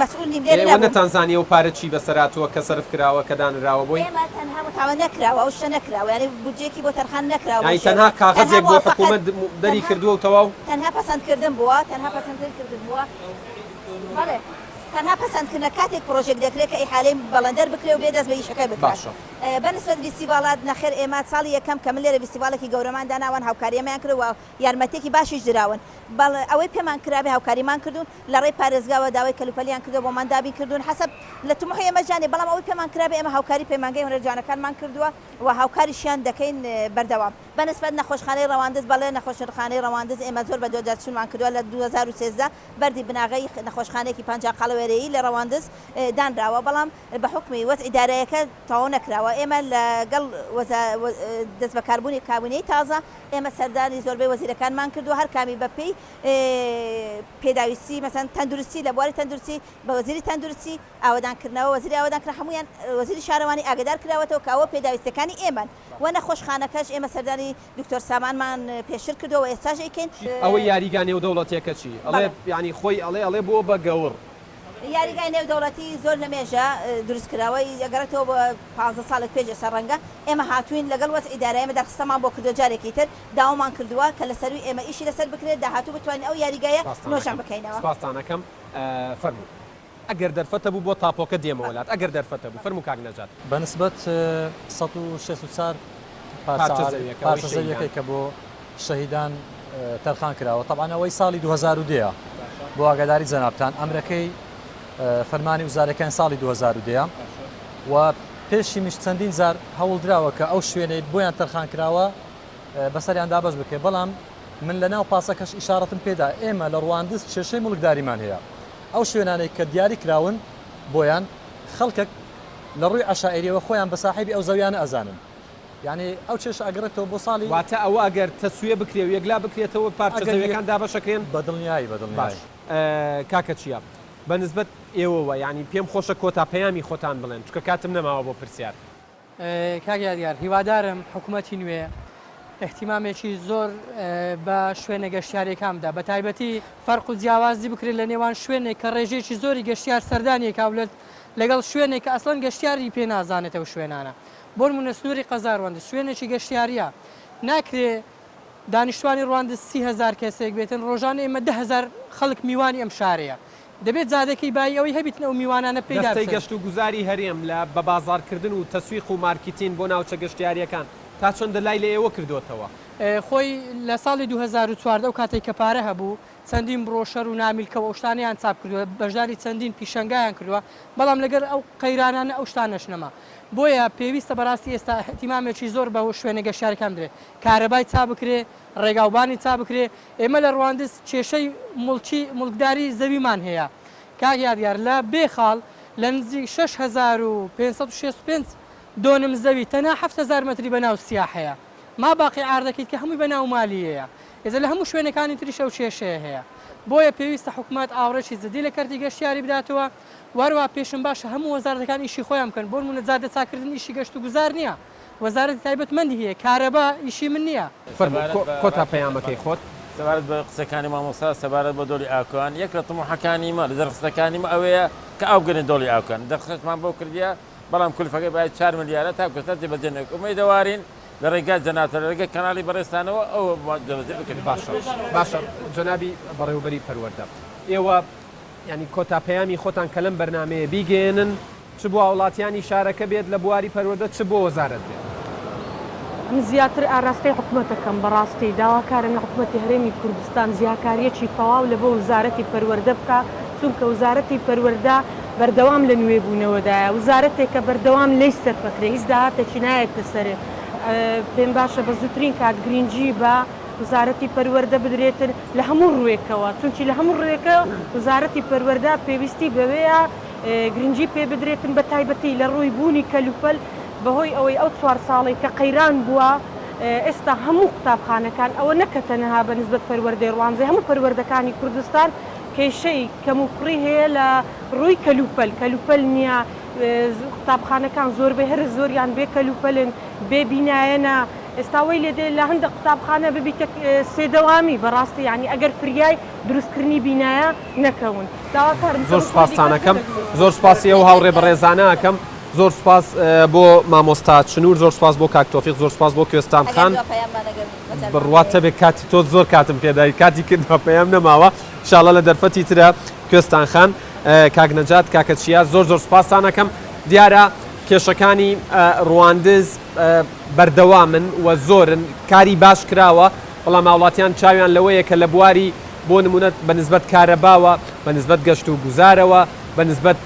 مەسئول نیم لێرە ئێوە نەبووم. نەتانزانی ئەو پارە چی بەسەر هاتووە کە سەرف کراوە کە دانراوە بۆی؟ ئێمە تەنها متابە نەکراوە ئەو شتە نەکراوە یانی بودجەیەکی بۆ تەرخان نەکراوە بەو یانی شێوەیە تەنها تەنها کاغەزێک بۆ موافەقەت حکوومەت دەری تەنها کردووە و تەواو؟ تەنها پەسەندکردن بووە تەنها پەسەندکردن بووە بەڵێ تەنها پەسەندکردنە کاتێک پڕۆژێک دەکرێت کە ئیحالەی بەڵێندەر بکرێ و بێ دەست بە ئیشەکە بکات. باشە. بەنسبەت ڤیستیڤاڵات نەخێر ئێمە ساڵی یەکەم کە من لێرە ڤیستیڤاڵێکی گەورەمان دانا ئەوان هاوکاری ئێمەیان کرد و یارمەتیەکی باشیش دراون بەڵێ ئەوەی پێمان کرابێ هاوکاریمان کردوون لە ڕێی پارێزگاوە داوای کەلوپەلیان کردووە بۆمان دابین کردوون حەسەب لە تموحی ئێمە جانێ بەڵام ئەوەی پێمان کرابێ ئێمە هاوکاری پەیمانگەی هونەر جوانەکانمان کردووە و هاوکاریشیان دەکەین بەردەوام. بەنسبەت نەخۆشخانەی ڕەواندز بەڵێ نەخۆشنخانەی ڕەواندز ئێمە زۆر بەدواداچوونمان کردووە لە 2013 بەردی بناغەی نەخۆشخانەیەکی 50 قەڵەوێرەیی لە ڕەواندز دانراوە بەڵام بە حوکمی وەزعی دارایەکە تەواو نەکراوە، ئێمە لە گەڵ دەستبەکاربوونی کابینەی تازە ئێمە سەردانی زۆربەی وەزیرەکانمان کردووە هەر کامی بە پێی پێداویستی مەسەن تەندروستی لە بواری تەندروستی بە وەزیری تەندروستی ئاوەدانکردنەوە وەزیری ئاوەدانکردنەوە هەموویان وەزیری شارەوانی ئاگادار کراوەتەوە کە ئەوە پێداویستیەکانی ئێمەن و نەخۆشخانەکەش ئێمە سەردانی دکتۆر سامانمان پێشتر کردووە و ئێستاش ئەیکەین. ئەوەی یاریگا نێودەوڵەتیەکە چی؟ ئەڵێ یانی خۆی ئەڵێ ئەڵێ بووە بە گەوڕ. یاریگای نێودەوڵەتی زۆر لەمێژە دروست کراوە ئەگەڕێتەوە بۆ 15 ساڵێک پێش ئێستا ڕەنگە ئێمە هاتووین لەگەڵ وەزعی دارایی ئێمە دەرخستەمان بۆ کردووە جارێکی تر داوامان کردووە کە لە سەرووی ئێمە ئیشی لەسەر بکرێت داهاتوو بتوانین ئەو یاریگایە سپاستان نۆژەن ئەکەم بکەینەوە. سپاستان ئەکەم فەرموو. ئەگەر دەرفەتە بوو بۆ تاپۆکە دێمەوە لات ئەگەر دەرفەتە بوو فەرموو کاک نەجات. بە نسبەت 164 پارچە پارچە زەویەکە ئەوەی پارچە شەهیدان. زەویەکەی کە بۆ شەهیدان تەرخان کراوە تەبعەن ئەوەی ساڵی 2010 ە بۆ ئاگاداری جەنابتان ئەمرەکەی فەرمانی وزارەکان ساڵی 2010 و پێشیمیش چەندین جار هەوڵدراوە کە ئەو شوێنەی بۆیان تەرخان کراوە بەسەریان دابەش بکرێت بەڵام من لە ناو پاسەکەش ئیشارەتم پێدا ئێمە لە ڕواندز کێشەی موڵکداریمان هەیە ئەو شوێنانەی کە دیاری کراون بۆیان خەڵکەک لە ڕووی عەشائیریەوە خۆیان بە ساحێبی ئەو زەویانە ئەزانن یانی ئەو کێشە ئەگەڕێتەوە بۆ ساڵی. واتە ئەوە ئەگەر تەسویە بکرێ و یەکلا بکرێتەوە پارچە ئەگەر یەک زەویەکان دابەش ئەکرێن؟ بە دڵنیایی بە باش دڵنیایی. کاکە چیا بە نسبەت ئێوەوە یانی پێم خۆشە کۆتا پەیامی خۆتان بڵێن چونکە کاتم نەماوە بۆ پرسیار. کاک یادگار هیوادارم حکومەتی نوێ ئیهتیمامێکی زۆر بە شوێنە گەشتیاریەکان بدا بە تایبەتی فەرق و جیاوازی بکرێت لە نێوان شوێنێک کە ڕێژەیەکی زۆری گەشتیار سەردانی ئەکا و لەگەڵ شوێنێک کە ئەسڵەن گەشتیاری پێ نازانێت ئەو شوێنانە بۆ نمونە سنووری قەزای ڕواندز شوێنێکی گەشتیاریە ناکرێ دانیشتوانی ڕواندز 30هزار کەسێک بێتن ڕۆژانە ئێمە 10هزار خەڵک میوانی ئەم شارەیە دەبێت جادەکەی بایی ئەوەی هەبیتن ئەو میوانانە پێیدا دەستەی بچن. گەشتوگوزاری هەرێم لە بەبازاڕکردن و تەسویق و مارکیتین بۆ ناوچە گەشتیارییەکان تا چەندە لای لە ئێوە کردۆتەوە؟ خۆی لە ساڵی 2014 ئەو کاتەی کە پارە هەبوو چەندین بڕۆشەر و نامیلکە و ئەو شتانەیان چاپ کردووە، بەشداری چەندین پیشەنگایان کردووە، بەڵام لەگەر ئەو قەیرانانە ئەو شتانەش نەما. بۆیە پێویستە بەڕاستی ئێستا ئیهتیمامێکی زۆر بە شوێنە گەشتیاریەکان بدرێت، کارەبای چا بکرێ، ڕێگاوبانی چا بکرێ، ئێمە لە ڕواندز کێشەی موڵکی موڵکداری زەویمان هەیە کاک یادگار لە بێخاڵ لە نزیک 6565 دۆنم زەوی تەنها 7000 مەتری بەناو سیاح هەیە. ما باقی عاردەکەیت کە هەمووی بە ناو مالیەیە ئێجا لە هەموو شوێنەکانی تریش ئەو کێشەیە هەیە بۆیە پێویستە حکومەت ئاوڕێکی جدی لە کەرتی گەشتیاری بداتەوە وەروا پێشم باشە هەموو وەزارەتەکان ئیشی خۆیان بکەن بۆنمونە جادە چاکردن ئیشی گەشت و گوزار نیە وەزارەتی تایبەتمەندی هەیە کارەبا ئیشی من نیە. فەرموو کۆتا پەیامەکەی خۆت. سەبارەت بە قسەکانی مامۆستا سەبارەت بە دۆڵی ئاکۆیان یەک لە تموحەکانی مە لە دەرخستەکانی مە ئەوەیە کە ئاو بگەنە دۆڵی ئاکۆیان دەرخستمان بۆ کردیە بەڵام کولفەکەی بای چار ملیارە تا کوێستا جێبەجێ نەکرد ئومێدەوارین لە ڕێگای جەنابتان لە ڕێگای کەناڵی بەڕێزتانەوە ئەو جێبەجێ بکرێت. باشە باشە جەنابی بەڕێوەبەری پەروەردە ئێوە یانی کۆتا پەیامی خۆتان کە لەم بەرنامەیە بیگەیەنن چ بۆ هاوڵاتیانی شارەکە بێت لە بواری پەروەردە چ بۆ وەزارەت بێت. ئەمن زیاتر ئاراستەی حکومەت ئەکەم بەڕاستی داواکارم لە حکومەتی هەرێمی کوردستان جیاکاریەکی تەواو لە بۆ وزارەتی پەروەردە بکا چونکە وزارەتی پەروەردە بەردەوام لە نوێبوونەوەدایە وزارەتێکە بەردەوام لێی سەرفەکرێ هیچ داهاتێکی نایەتە سەرێ پێم باشە بە زووترین کات گرینگی بە وزارەتی پەروەردە بدرێتن لە هەموو ڕووێکەوە چونکی لە هەموو ڕووێکە وزارەتی پەروەردە پێویستی بەوەیە گرنگی پێ بدرێتن بە تایبەتی لە ڕووی بوونی کەلوپەل بەهۆی ئەوەی ئەو چوار ساڵەی کە قەیران بووە ئێستا هەموو قوتابخانەکان ئەوە نەک کە تەنها بە نسبەت پەروەردەی ڕوانزێ هەموو پەروەردەکانی کوردستان کێشەی کەموکوڕی هەیە لە ڕووی کەلوپەل کەلوپەل نییە قوتابخانەکان زۆربەی هەرە زۆریان بێ کەلوپەلن بێ بینایەنە ئێستا وەی لێ دێ لە هەندە قوتابخانە ببیتە سێدەوامی بەڕاستی یانی ئەگەر فریای دروستکردنی بینایە نەکەون داواکارم زۆر سوپاستان ئەکەم زۆر سوپاسی ئەو هاوڕێ بەڕێزانە ئەکەم زۆر سوپاس بۆ مامۆستا چنور زۆر سوپاس بۆ کاک تۆفیق زۆر سوپاس بۆ کوێستان خان بڕوات هەبێ کاتی تۆ زۆر کاتم پێدای کاتی کردوە پەیام نەماوە ئینشاڵڵا لە دەرفەتی ترە کوێستان خان کاک نەجات کاکە چیا زۆر زۆر سوپاستان ئەکەم دیارە کێشەکانی ڕواندز بەردەوامن و زۆرن کاری باش کراوە بەڵام هاوڵاتیان چاویان لەوەیە کە لە بواری بۆ نمونە بە نسبەت کارەباوە بە نسبەت گەشت و گوزارەوە بە نسبەت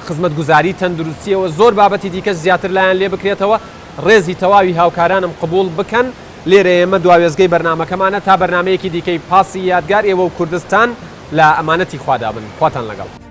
خزمەتگوزاری تەندروستیەوە زۆر بابەتی دیکەش زیاتر لایان لێ بکرێتەوە ڕێزی تەواوی هاوکارانم قبوڵ بکەن لێرە ئێمە دوا وێستگەی بەرنامەکەمانە تا بەرنامەیەکی دیکەی پاسی یادگار ئێوە و کوردستان لە ئەمانەتی خوادا بن خواتان لەگەڵ.